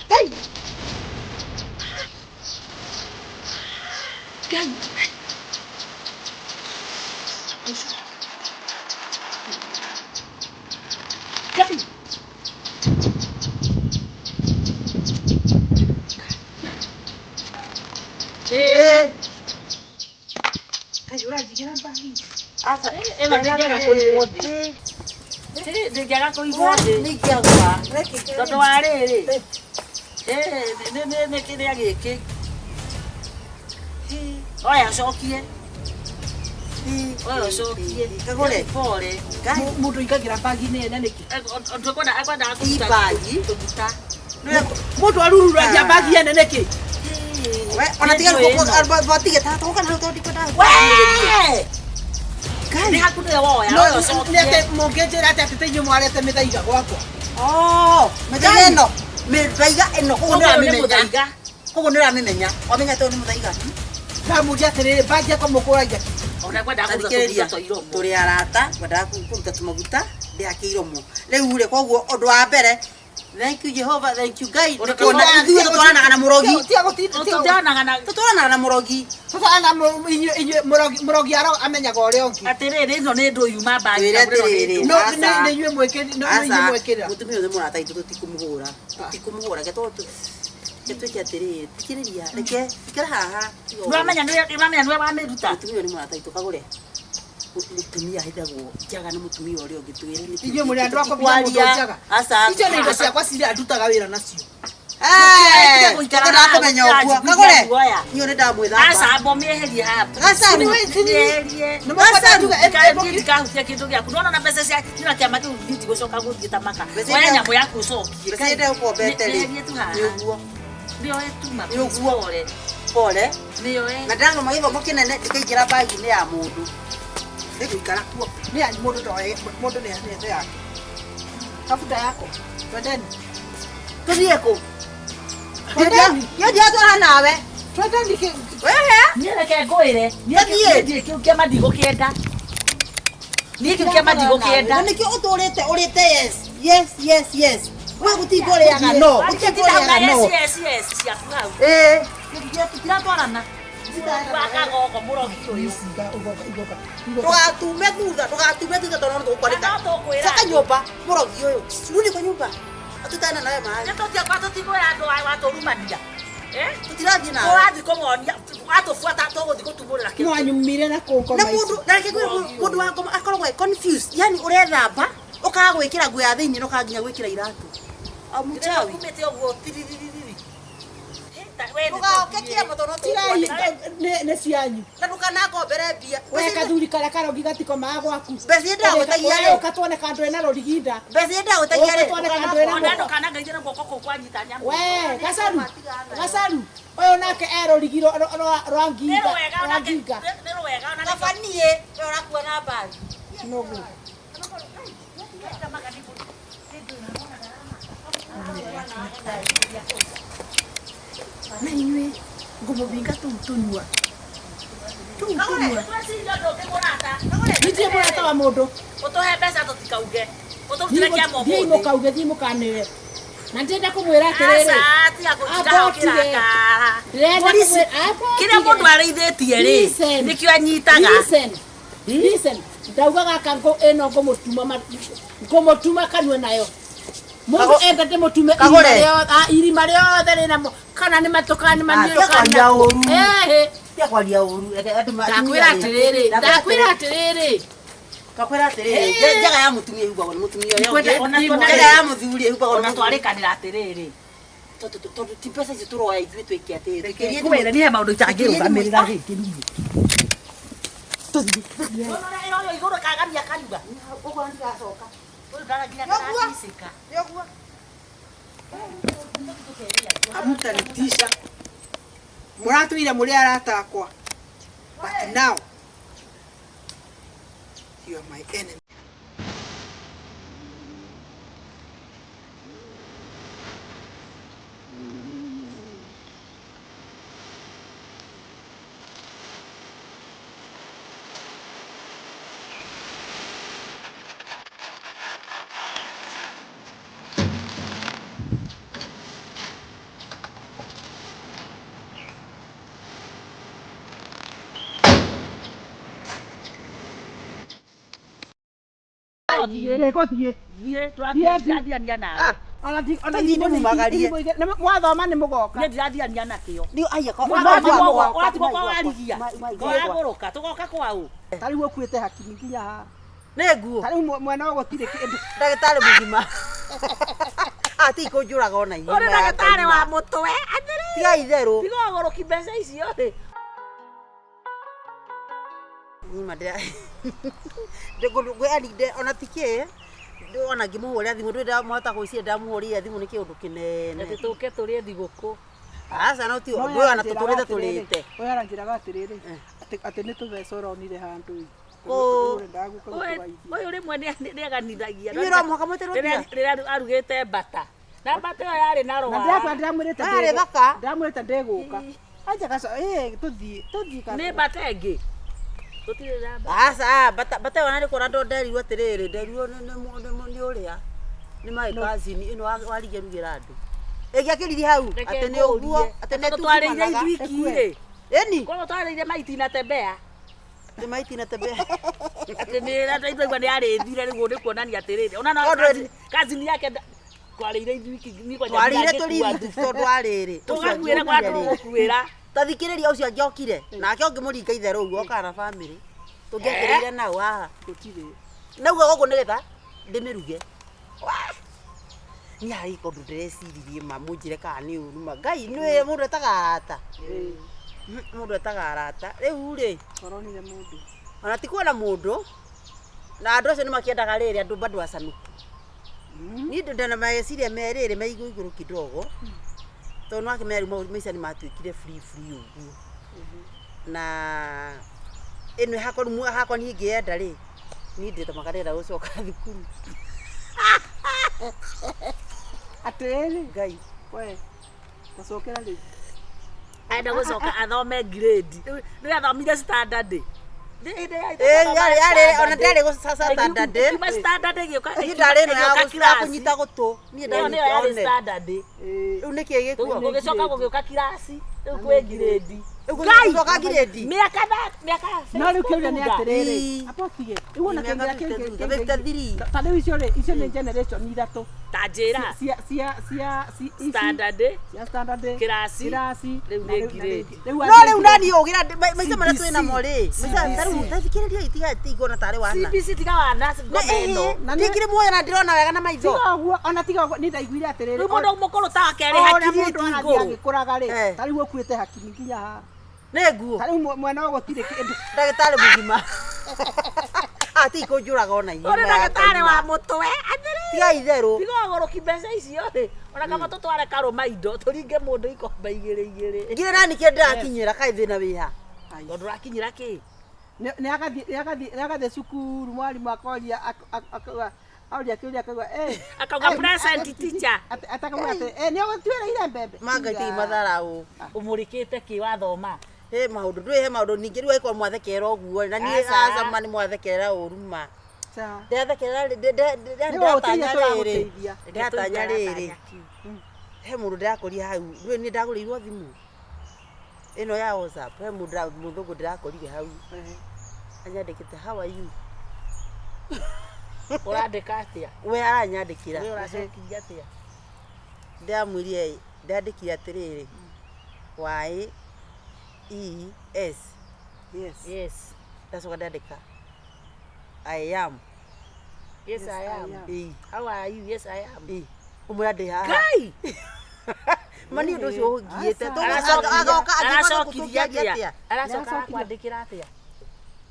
Ngai. Ngai. Ĩĩ. Kaĩ ũranjigĩra mbagi? Aca. Ĩno ndĩngĩaga kũigwo thĩ. Ndĩngĩaga kũigwo thĩ. Nĩ ingĩagũa. Tondũ wa rĩrĩ. Nĩ kĩrĩa gĩkĩ. Oya ũcokie. Oya ũcokie. Kagũre. Pole. Ngai. Mũndũ aingagĩra bagi-inĩ ene nĩkĩ? Tũkwenda akwendaga Ti bagi. tũguta. Mũndũ arururagia bagi ene nĩkĩ? We, ona tiga botige ta tũgũka na tondũ ndikwenda. Wee! Ngai. Nĩ haku nĩwe woya. No, Oya nĩ ũcokie. atĩ mũngĩnjĩra atĩ atĩ inyuĩ mwarete mĩthaiga gwakwa. Oh, mĩthaiga ĩno. Mĩthaiga ĩno koguo Ũguo nĩ nĩ ũramĩmenya. mũthaiga. Koguo nĩ ũramĩmenya. Wamenya atĩ ũyũ nĩ mũthaiga. Ndamũria atĩrĩrĩ, bagi yakwa mũkũragia kĩ? Ona kwendaga kũruta Thikĩrĩria, tũguta twa iromo. tũrĩ arata ngwendaga kũruta tũmaguta ndĩhake iromo rĩu rĩ koguo ũndũ wa mbere thank you Jehova, thank you Ngai Ũndũ kuona ithuĩ tũtwaranaga na mũrogi. Tiga gũtinda Tũtwaranaga na Tũtwaranaga na mũrogi. tũtwaranaga inyuĩ mũrogi mũrogi aro amenyaga ũrĩa ũngĩ. atĩrĩrĩ ĩno nĩ ndũ yuma mbagi. Twĩre atĩrĩrĩ. No Aca. nĩ inyuĩ mwĩkĩri no nĩ inyuĩ Aca, mwĩkĩrĩra. mũtumia ũyũ nĩ mũrata witũ tũtikũmũhũra tũtikũmũhũra reke reke twĩke atĩrĩrĩ thikĩrĩria reke ikara haha tiga ũguo. Nĩwamenya nĩwe nĩwe wamĩruta. Mũtumia ũyũ nĩ mũrata witũ kagũre. Mũtumia ahithagwo njaga na mũtumia ũrĩa ũngĩ twĩre nĩkĩ Inyuĩ mũrĩ andũ a kũbitha mũndũ tũtikwaria. njaga. Aca. Icio nĩ indo ciakwa ciria ndutaga wĩra nacio. Eh, Gũikara tũkwendaga haha, kũmenya ũguo gũikara kagũre guoya. niĩ nĩ ndamwĩthamba Aca amba ũmĩeherie haha. Gacaru. Mĩeherie. Nĩ mũkwenda njuge Ndikahutia kĩndũ gĩaku nona na mbeca cia nina kĩama kĩu niĩ ndigũcoka gũthiĩ ta maka Mbeca oya iria- nyamũ yaku ũcokie mbeca iria ũkombete rĩ Mĩeherie tu haha nĩ ũguo nĩoe tu ma Nĩ ũguo. pole pole nĩoe na ndĩrathoma gĩthomo kĩnene ndĩkaingĩra bagi-inĩ ya mũndũ Nĩngũikara kuo. Nĩ yanyu mũndũ ndoe mũndũ nĩ nĩ yake. Kabuta yako. Twendeni. tũthiĩ kũ Twendeni. niĩ ndiratwara nawe Twendeni kĩ wehe niĩ reke ngwĩre niĩ Tũthiĩ. niĩ kĩu kĩama ndigũkĩenda niĩ kĩu kĩama ndigũkĩenda na nĩkĩo ũtũrĩte ũrĩte yes yes yes yes we gũtinga ũrĩaga no gũtinga ũrĩaga no yes yes yes ciaku hau ĩĩ tũtiratwarana wakagogo mũrogi ũyũ igoka. ndũgatume thutha ndũgatume thutha tondũ no tũgũkwarĩka Na no tũkwĩra coka andũ. nyũmba mũrogi ũyũ rudi kwa nyũmba atutane nawe maĩ nĩtũtiakwa tũtikwĩra andũ aya watũrumania tũtirathiĩ nawe tũrathiĩ kũmonia watũbuata tũgũthiĩ gũtumũrĩra kĩndũ Mwanyumire na kũngoma na ici. mũndũ na reke ngwĩre mũndũ wa ngoma akoragwo e confused yani ũrethamba ũkaga gwĩkĩra nguo ya thĩinĩ na ũkaga nginya gwĩkĩra iratũ amuchawi kumĩte ũguo tiriririri ndũgaoke kĩama tondũ no Tigai tũgũkwandĩka. nĩ cianyu. Na ndũkanangombere mbia We kathuri karĩa karogi gatikomaga gwaku. Mbeca iria ndagũtagia rĩ. Ũka tuone kandũ ena rũrigi nda. Mbeca iria ndagũtagia rĩ Ũka tuone kandũ ena ona mũhuko. ndũkanangeithie na guoko kũu kwanyita nyamũ We gacaru gacaru ũyũ nake e rũrigi rwa nĩ nginga rwega rwa onake nginga. nĩ rwega onake Kaba niĩ we ũrakua na mbagi Noguo. Na inyuĩ ngũmũbinga tũu tũnyua. Tũu tũnyua. Tweciria ndũngĩmũrata Niĩ ndirĩ mũrata wa mũndũ. ũtũhe mbeca tũtikauge ũtũrutĩre kĩama Thiĩ ũmũthĩ mũkauge thiĩ mũkanĩre. Na ndĩrenda kũmwĩra atĩrĩrĩ. Aca, tiga gũtinda Amba ũtige. ũkĩrakara. Ndĩrenda Polisi, kũmwĩra amba kĩrĩa ũtige. mũndũ arĩithĩtie rĩ Listen. nĩkĩo anyitaga Listen. Listen. Ndauga gaka ngũ ĩno ngũmũtuma ngũmũtuma kanua nayo. Mũndũ enda ndĩmũtume irima Kagũre. irima rĩothe rĩna kana nĩ matũ kana nĩ maniũrũ tiga kana kwaria ũru. Ĩhĩ. tiga kwaria ũru reke andũ Ndakwĩra atĩrĩrĩ, ndakwĩra atĩrĩrĩ. Ndakwĩra atĩrĩrĩ njaga ya mũtumia ĩhumbagwo nĩ mũtumia ũrĩa Ndikwenda- ũngĩ Ona njaga ya mũthuri ĩhumbagwo nĩ ona mũthuri twarĩkanĩra atĩrĩrĩ tondũ ti mbeca icio tũroya ithuĩ twĩke atĩrĩ tũikĩrie ngwĩre niĩ he maũndũ itangĩrũgamĩrĩra rĩngĩ rĩngĩ niĩ ĩroyo igũrũ kagamia kanua ũguo ndiracoka ũyũ ndaraginya Nĩũguo. ndaraticĩka nĩ ũguo Hamtanitisha. Mũratũire mũrĩ arata akwa. But now you are my enemy. Ndĩgũthiĩ. Thiĩ tũrathiania nawe. Ona ndi ona Tũthiĩ ndĩmumagarie. Mwathoma nĩ mũgoka. Niĩ ndirathiania nakĩo. Ndio aya ko Ũratigwo kwa warigia. Kwa tũgoka kwa ũ. Ta rĩu ũkuĩte hakiri nginya haha. Nĩ nguo. Ta rĩu mwena ũyũ gũtirĩ kĩndũ. Ndagĩtarĩ mũgima. Ati kũnjũraga ona inyuĩ. Ũrĩ ndagĩtarĩ wa mũtwe. Atĩrĩrĩ. Tiga itherũ. Tiga ũgũrũki mbeca icio rĩ. Nyima ndĩra. Ndĩngũ ona ti kĩ. Ona ngĩmũhũrĩra thimũ ndũĩ ndamũhota gwĩciria ndamũhũrĩire thimũ nĩ kĩũndũ kĩnene. Atĩ tũke tũrĩe thigũkũ. Aca no ti ũndũ ona tũtũrĩte tũrĩte. Ũyũ aranjĩraga atĩrĩrĩ, atĩ nĩ tũbeca ũronire handũ ĩ. Kũ? Ũrendaga gũka gũtũgaithia. Ũyũ rĩmwe nĩ aganithagia. Inyuĩ no mũhaka mwĩtĩrwo mbia? Rĩrĩa arugĩte mbata. Na mbata ĩyo yarĩ na Na rwara. ndĩrakwa ndĩramwĩrĩte Yarĩ thaka. Ndĩramwĩrĩte ndĩgũka. Anja gaco ĩ tũthiĩ tũthiĩ ka. Nĩ mbata ĩngĩ. Tũtirĩ na mbata. Aca bata bata ona nĩ kuona ndo nderirwo atĩrĩrĩ nderirwo nĩ ũrĩa nĩ my cousin ĩno warigia rugĩra andũ. Ĩngĩakĩririe hau atĩ nĩ ũguo atĩ nĩ twarĩire tungumanaga. ithuiki rĩ. Ĩni Koguo twarĩire maiti na tembea. nĩ maiti na tembea. Atĩ nĩ ndaigua nĩ arĩthire rĩu nĩ kuonania atĩrĩrĩ. Ona no Tondũ cousin yake twarĩire ithuiki niĩ kwanja Twarĩire ndingĩkua tũrĩ ithuiki tondũ warĩrĩ. Tũgakuĩra kwa tũgũkuĩra. Tathikĩrĩria ũcio angĩokire nake ũngĩmũringa itherũ ũguo okaga na bamĩrĩ tũngĩakĩrĩire nau haha. Gũtirĩ. Nauga gũkũ nĩgetha ndĩmĩruge. Niĩ harĩ kũndũ ndĩreciririe ma mũnjĩre kana nĩ ũru ma Ngai nĩwe mũndũ etaga arata. Mũndũ etaga arata. Rĩu rĩ Ũronire mũndũ. ona ti kuona mũndũ na andũ acio nĩ makĩendaga rĩrĩ andũ bado acanuku. Niĩ ndĩ na meciria me rĩrĩ me igũrũ igũrũ kidogo tondũ nĩ wakĩmenya rĩu maica nĩ matuĩkire free free ũguo. Na ĩno hakwa rĩu hakwa niĩ ngĩenda rĩ niĩ ndĩ tamaka ndĩrenda gũcoka thukuru. Atĩrĩrĩ Ngai. we tacokera rĩu. Enda gũcoka athome grade. Rĩu nĩ athomire standard. Ĩ yarĩ yarĩ ona ndĩarĩ gũ standard. Kuma standard ĩgĩũka. Niĩ ndarĩ ĩno ya kũnyita gũtũ. Niĩ Ĩyo nĩyo yarĩ ndanyita one. standard. Ĩ. Rĩu nĩkĩ gĩkuo? Gũgĩcoka gũgĩũka kirasi. Rĩu kwĩ grade. Rĩu gũcoka grade. Mĩaka mĩaka. No rĩu kĩũria nĩ atĩrĩrĩ. Ii. Amba ũtige. Rĩu ona Mĩaka kĩũria 53, kĩngĩ. 53. Ta rĩu icio rĩ icio nĩ generation ithatũ. Ta njĩra. Cia cia cia ici. Standard. Cia standard. Kĩraci. Kĩraci. Rĩu na nĩ na grade. Rĩu No atĩ rĩu nani ũgĩra maica marĩa twĩ CBC. namo rĩ maica ta rĩu tathikĩrĩria itiga tigona tarĩ wana. CBC tiga wana ngoma ĩno. Na nĩ- Ndingĩrĩ muoyo na ndĩrona wega na maitho. Tiga ũguo ona tiga ũguo nĩ ndaiguire atĩrĩrĩ. Rĩu mũndũ mũkũrũ ta wakerĩ o ũrĩa hakiri mũndũ arathiĩ ĩtigũrũ. agĩkũraga rĩ Eh. ta rĩu ũkuĩte hakiri nginya haha. Nĩ nguo. Ta rĩu mwena ũyũ gũtirĩ kĩndũ. Ndagĩtarĩ mũgima. Ati kũnjũraga ona inyuĩ. Ũrĩ ndagĩtarĩ wa mũtwe. Atĩrĩrĩ. Tiga itherũ. Tiga ũgũrũki mbeca icio rĩ. Ona kaba tũtware karũma indo tũringe mũndũ ikombe igĩrĩ igĩrĩ. Ngire nani kĩo ndĩrakinyĩra kaĩ thĩna wĩha. Tondũ ũrakinyĩra kĩ? Nĩ agathiĩ cukuru mwarimũ akoria akauga auria kĩũria akauga eh Akauga present teacher. Atakauga atĩ eh nĩ ũgũtuĩrĩire mbembe. Manga ti matharaũ. Ũmũrĩkĩte kĩ wathoma? He maũndũ ndũĩ he maũndũ ningĩ rĩu angĩkorwo mwathekerera ũguo na niĩ Aca. aca ma nĩ mwathekerera ũru ma. Cha. Ndĩrathekerera Nĩ ndĩratanya ũgũteithia rĩrĩ. tũragũteithia. Ndĩratanya rĩrĩ. He mũndũ ndĩrakorire hau ndũĩ nĩ ndagũrĩirwo thimũ ĩno ya WhatsApp he mũndũ mũthũngũ ndĩrakorire hau anyandĩkĩte how are you Ũrandĩka atĩa? we aranyandĩkĩra We ũracokirie atĩa? ndĩramwĩrire ndandĩkire atĩrĩrĩ Y E S Yes. Yes. ndacoka ndandĩka I am Yes, I am. E How are you? Yes, I am. E ũmwĩra ndĩ haha Ngai! ma nĩ ũndũ ũcio ũngiĩte Aca. agoka Aracokirie atĩa atĩa? Aracoka arakwandĩkĩra atĩa?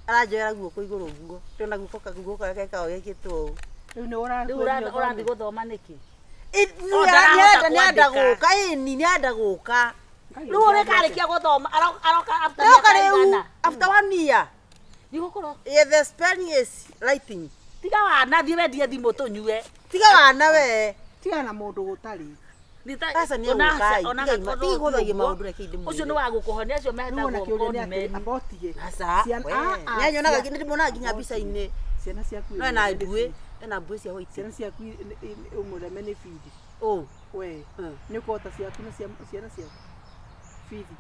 aranjoera guoko igũrũ ũguo ndĩrona guoko guoko gake gekĩtwo ũũ Rĩu nĩ Rĩu ũrathiĩ ũrathiĩ gũthoma nĩkĩ? O, ndarahota nĩenda kwandĩka. gũka ĩni nĩenda gũka Rĩu ũrĩkarĩkia gũthoma aroka after ndoka mĩaka rĩu ĩigana? after one year Ndigũkorwo yeah, the spelling is writing tiga wana thiĩ wendie thimũ tũnyue. tiga wana we Tiga na mũndũ gũtarĩ. Aca nĩ egũka ĩ, tiga tiga gũthagia maũndũ reke ndĩmwĩre. Ũcio nĩ wa gũkũhonia acio Rĩu ona metagwo kĩũria nĩ atĩrĩ conmen. amba ũtige. aca Ciana- we ah, ah, nĩanyonaga nĩndĩmuonaga nginya mbica-inĩ Ciana ciaku no ena mbuĩ ena mbuĩ cia white Ciana ciaku ũmũreme nĩ bithi. ũ We Mm. nĩ ũkũhota ciaku na ciana ciaku. Bithi.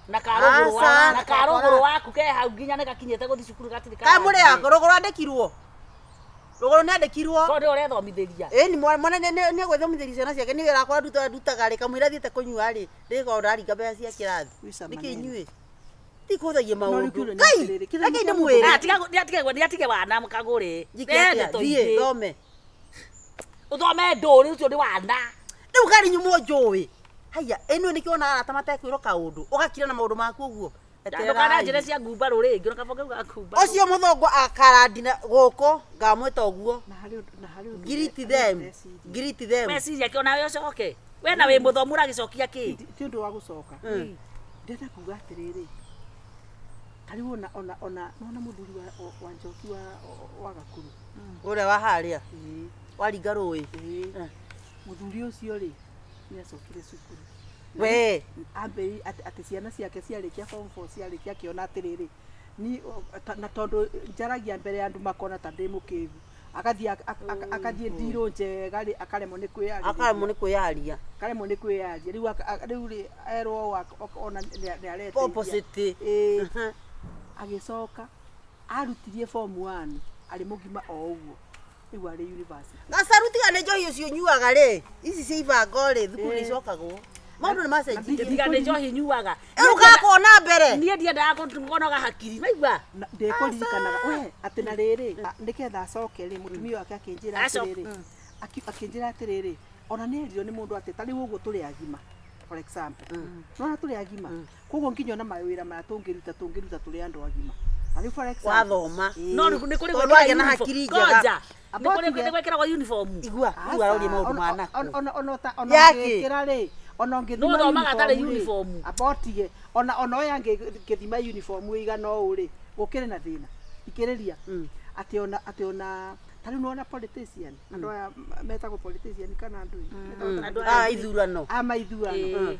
Na karũgũrũ Aca. wa- na karũgũrũ waku ke hau nginya nĩ gakinyĩte gũthiĩ cukuru gatirĩ kaĩ mũrĩ yako rũgũrũ andĩkirwo Rũgũrũ nĩ andĩkirwo. Ko nĩ ũrethomithĩria. Ĩni mwana nĩ egwĩthomithĩria ciana ciake nĩ wĩra wakwa ndutaga rĩ kamũira thiĩte kũnyua rĩ rĩkorwo ndaringa mbeca cia kĩrathi. Gwĩca Nĩkĩ maneno. inyuĩ? Ti kũhũthagia No, rĩu maũndũ. kĩũria nĩ Ngai, atĩrĩrĩ, kĩrĩa reke nĩ kĩa ndĩmwĩre. Ah, tiga nĩ atige wana kagũre. Njike atĩa? Thiĩ thome. Ũthome ndũrĩ ũcio nĩ wana. Rĩu ngari nyumwo njũĩ. Haiya, ĩno nĩkĩo wonaga arata matekwĩrwo kaũndũ. Ũgakira na maũndũ maku ũguo. Ndũkana njĩre Etererai. cia ngumbarũ rĩngĩ ona kaba ngauga ngumbarũ. Ũcio mũthũngũ akarandina gũkũ ngamwĩta ũguo. Na harĩ ũndũ na harĩ ũndũ Greet harĩ ũndũ them. ndeciria. Greet them. Meciria kĩ onawe ũcoke. We na wĩ mũthomu ũragĩcokia kĩ? Ti ũndũ wa gũcoka. Ndĩrenda kuga atĩrĩrĩ, ta rĩu ona ona ona nona mũthuri wa Njoki wa Gakuru. Ũrĩa wa harĩa Ĩĩ. waringa rũĩ. Ĩĩ. Mũthuri ũcio rĩ nĩ acokire cukuru. We. Ambĩrĩi atĩ ciana ciake ciarĩkia form 4 ciarĩkia akĩona atĩrĩrĩ ni na tondũ njaragia mbere ya andũ makona ta ndĩ mũkĩgu agathiĩ akathiĩ ndirũ njega rĩ akaremwo nĩ kwĩyarĩria Akaremwo nĩ kwĩyaria. akaremwo nĩ kwĩyaria rĩu rĩu rĩ erwo ũũ ona nĩ areteithia. Opposite. Ĩĩ. Mhm. Agĩcoka arutirie form 1 arĩ mũgima o ũguo rĩu arĩ university. Gacaru tiga nĩ njohi ũcio ũnyuaga rĩ, ici cia ibango rĩ, thukuru nĩ icokagwo. Maũndũ nĩ macenjirie. Tiga nĩ njohi nyuaga. Rĩu gakwo na mbere. Niĩ ndiendaga kũnoga hakiri. Maigua? Na ndĩkũririkanaga we atĩ na rĩrĩ nĩgetha acoke rĩ mũtumia wake akĩnjĩra atĩrĩrĩ akĩnjĩra atĩrĩrĩ ona nĩ erirwo nĩ mũndũ atĩ ta rĩu ũguo tũrĩ agima for example nona tũrĩ agima koguo nginya ona mawĩra maya tũngĩruta tũngĩruta tũrĩ andũ agima ta rĩu for example Wathoma. No nĩ kũrĩ Tondũ wagĩa na hakiri njega. Ngoja. Nĩ kũrĩ gwĩkĩragwo uniform. Igua, igua aroria maũndũ ma nakũ. ona Yaki. ũngĩkĩra rĩ ona ũngĩthima No ũthomaga atarĩ uniform rĩ, uniform. amba ũtige ona ũyũ angĩthima uniform ĩigana ũũ rĩ gũkĩrĩ na thĩna thikĩrĩria atĩ ona ta rĩu nĩwona politician andũ aya metagwo politician kana andũ Andũ Ah, ithurano. a maithurano Ĩĩ.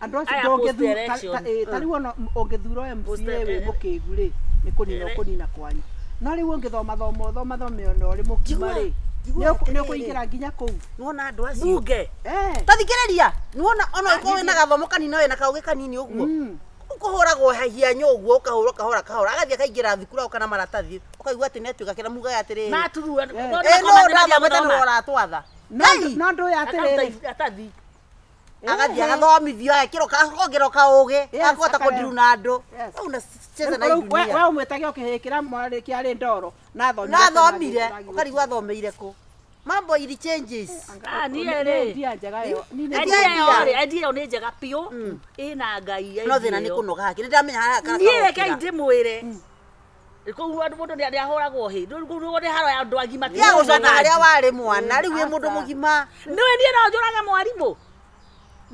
andũ acio Aya ndũngĩthura post-election. ta rĩu ona ũngĩthura MCA Post- wĩ mũkĩgu rĩ nĩ kũnina ũkũnina kwanyu no rĩu ũngĩthoma thoma ũthoma thome ona ũrĩ mũkima Njigua, rĩ njigua nĩ atĩrĩrĩ. ũkũingĩra nginya kũu Nĩwona andũ acio. Bunge. Eh. Ta thikĩrĩria, nĩwona ona ũkorwo wĩna gathomo kanini na wĩna kaũgĩ kanini ũguo. Ũkũhũragwo hianyũ ũguo ũkahũrwo kahora kahora agathiĩ akaingĩra thukuru agoka na maratathi ũkaigua atĩ nĩatuĩka kĩra mugaga atĩrĩrĩ Maturua. ĩ no ndathomete nĩwe ũratwatha. No Ngai! no ndũ ũyũ atĩrĩrĩ Atathi. Agathiĩ agathomithio agekĩrwo akongerwo kaũgĩ Yes, akahota akareo. kũndiru na andũ. Yes. Rĩu na cheza na Rĩu hii dunia. we ũmwĩtage ũkĩhĩkĩra mwarĩ kĩarĩ ndoro na athomire Na athomire ũkarigwo athomeire kũ. Mambo ili changes. Ah, niĩ rĩ. ndia njega ĩyo Niĩ nĩ- Nĩ Idea idea. ĩyo rĩ, idea ĩyo nĩ njega biũ. Ĩna Ngai. No thĩna nĩ kũnoga hakiri. Nĩndamenya harĩa kana Niĩ reke karokĩra. ndĩmwĩre. Kũu andũ mũndũ nĩ ahũragwo hĩ. Rĩu nĩ haro ya andũ agima. ti Tiga gũcoka mũndũ harĩa warĩ mwana rĩu wĩ mũndũ Aca. mũgima. Nĩwe niĩ no njũrage mwarimũ.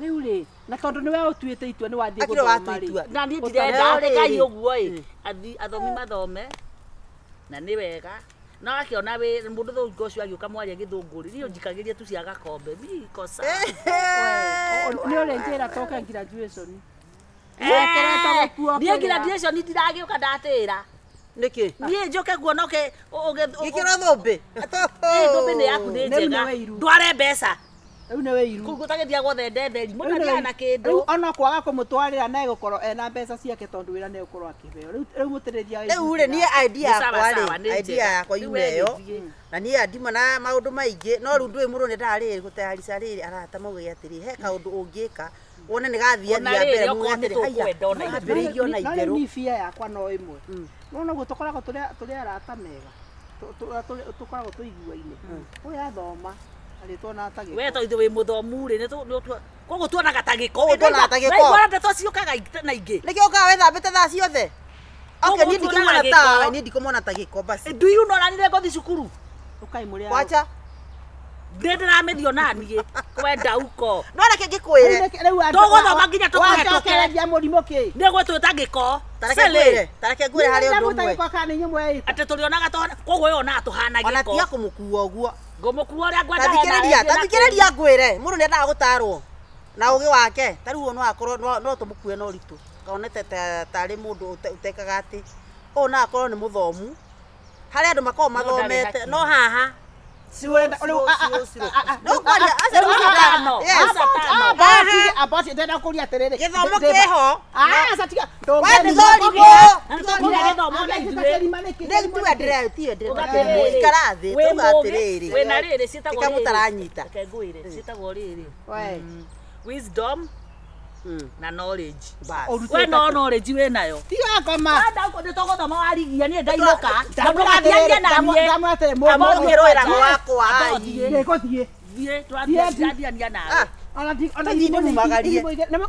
Rĩu rĩ na tondũ nĩwe ũtuĩte itua nĩ wathiĩ Akĩrĩ gũthoma watua rĩ itua. Na niĩ Ũtarĩ ndirenda rĩrĩ. rekai ũguo ĩ. Athomi mathome. Na nĩ wega. No akĩona wĩ mũndũ thũngũ ũcio agĩũka mwaria gĩthũngũ rĩ, niĩ njikagĩria tu cia gakombe. Mi kosa. Nĩ ũrĩ njĩra toke graduation Weterete gũkua Niĩ kĩrĩa. graduation ndiragĩũka ndatĩra. Nĩkĩ? Niĩ njoke kuona ũke Gĩkĩrwo thũmbĩ. Thũmbĩ nĩ yaku nĩ Rĩu nĩ njega. wĩiru. Ndware mbeca. Rĩu nĩ wĩiru. Kũu gũtagĩthiĩ gwothe ndetheri. Mũndũ Rĩu nĩ athiaga na wĩiru. kĩndũ. Rĩu ona kwaga kũmũtwarĩra na egũkorwo ena mbeca ciake tondũ wĩra nĩ egũkorwo akĩheo rĩu mũtĩrĩria Rĩu rĩ niĩ idea Nĩ sawa, yakwa sawa, rĩ nĩ idea njega. yakwa Rĩu yuma we ĩyo gĩthiĩ. na niĩ andima na maũndũ maingĩ no rĩu ndũĩ mũndũ nĩ rĩrĩ gũtayarica rĩrĩ arata maugage atĩrĩ he kaũndũ ũngĩka wone nĩ gathiathia Ona rĩrĩ, mbere okorwo muge nĩ atĩrĩ haiya tũkwenda ona ithuĩ. ambĩrĩirie ona No rĩu itherũ niĩ bia yakwa no ĩmwe no noguo tũkoragwo tũrĩ arata mega tũkoragwo tũiguaine ũyũ athoma arĩtuonaga ta gĩko. We to ithuĩ wĩ mũthomu rĩ, koguo tuonaga ta gĩko. Koguo tuonaga ta gĩko. Waigua ndeto ciũkaga na ingĩ. nĩkĩo ũkaga wĩthambĩte thaa ciothe. Okay, Koguo niĩ tuonaga ndikũmona gĩko. tawe niĩ ndikũmona ta gĩko basi. Do you know na nĩ ngũthiĩ cukuru? Ũkai mũrĩ a- Wacha Nĩ ndĩramĩthiĩ ona niĩ kwenda uko. no reke ngĩkwĩre Rĩu andũ- Tũgũthoma nginya tũkũhetũke. Wacokereria mũrimũ kĩ? Nĩ gwĩtwĩta gĩko. tareke Silly. ngwĩre tareke ngwĩre harĩ ũndũ Ndamwĩta ũmwe gĩko kana nĩ inyuĩ mweĩta? Atĩ tũrĩonaga tũhana koguo ũyũ onaga tũhana ona gĩko. tiga kũmũkua ũguo. Ngũmũkua ũrĩa ngwenda Tathikĩrĩria tathikĩrĩria ngwĩre mũndũ nĩendaga gũtarwo na ũgĩ wake ta rĩu no akorwo no tũmũkue na ũritũ kaonete tarĩ mũndũ ũtekaga atĩ ũyũ no akorwo nĩ mũthomu harĩ andũ makoragwo No ndarĩ mathomete hakiri. no haha Ndũkwaria, aca rĩu Atano. Yes. Atano. About ndenda kũria atĩrĩrĩ. Gĩthomo kĩho. Aca tiga. We ndĩthorigwo. Tũkire gĩthomo na ithuĩ. Rĩu tiwe ndĩre- tiwe ndĩrenda Ũgatĩrĩrĩ. Ikara thĩ, Wĩ tuga mũũgĩ, atĩrĩrĩ. wĩna rĩrĩ ciĩtagwo Tika rĩrĩ. mũtaranyita. Reke ngwĩre ciĩtagwo rĩrĩ We. Wisdom na knowledge. Bas. We no knowledge wĩ nayo. Tiga ngoma. Wenda ũguo nĩ tũgũthoma warigia niĩ ndainũka. Na ndũgathianie na niĩ. Ndamwĩra atĩrĩ, Amba mũndũ- Mũkĩrũĩra gwakwa. Amba ũthiĩ. Nĩngũthiĩ. Thiĩ, tũrathiĩ- ndirathiania nawe. Ah. Ona ndi- ona Tũthiĩ ndĩmumagarie.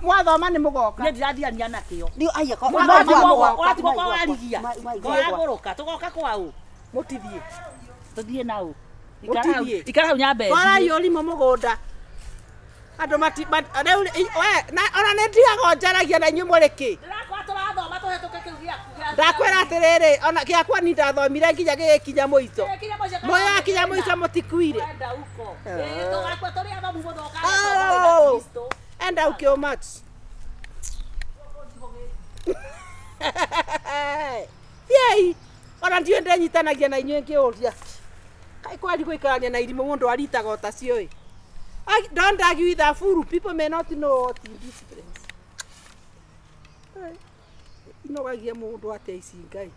Mwathoma nĩ mũgoka. Niĩ ndirathiania nakĩo. Nĩ- aiya, ko- Ũratigwo ma- ũratigwo kwa warigia. Wagũrũka tũgoka kwaũ. Mũtithiĩ. Tũthiĩ naũ. Ikara hau- Mũtithiĩ. Ikara hau nyambe. Twarai ũrimũ mũgũnda. Andũ mati rĩu we na ona nĩ ndigagwo njaragia na inyuĩ mũrĩ kĩ. Ndĩrakora tũrathoma tũhetũke kĩu gĩaku gĩa- Ndakwĩra atĩrĩrĩ, ona gĩakwa ni ndathomire nginya gĩgĩkinya mũico. Gĩgĩkinya mũico kana Mũyakinya mũico mũtikuire. Enda uko. Ĩĩ, tũgakua tũrĩ athomu mũno Oh. ũkagĩa Enda ukio much. Thiĩi. Ona ndiũĩ ndenyitanagia na inyuĩ ngĩũria. Kaĩ kwari gũikarania na irimũ mũndũ aritaga o tacio ĩ. Don't argue with a fool. People may not know what in this place. Inogagia mũndũ atĩa ici Ngai.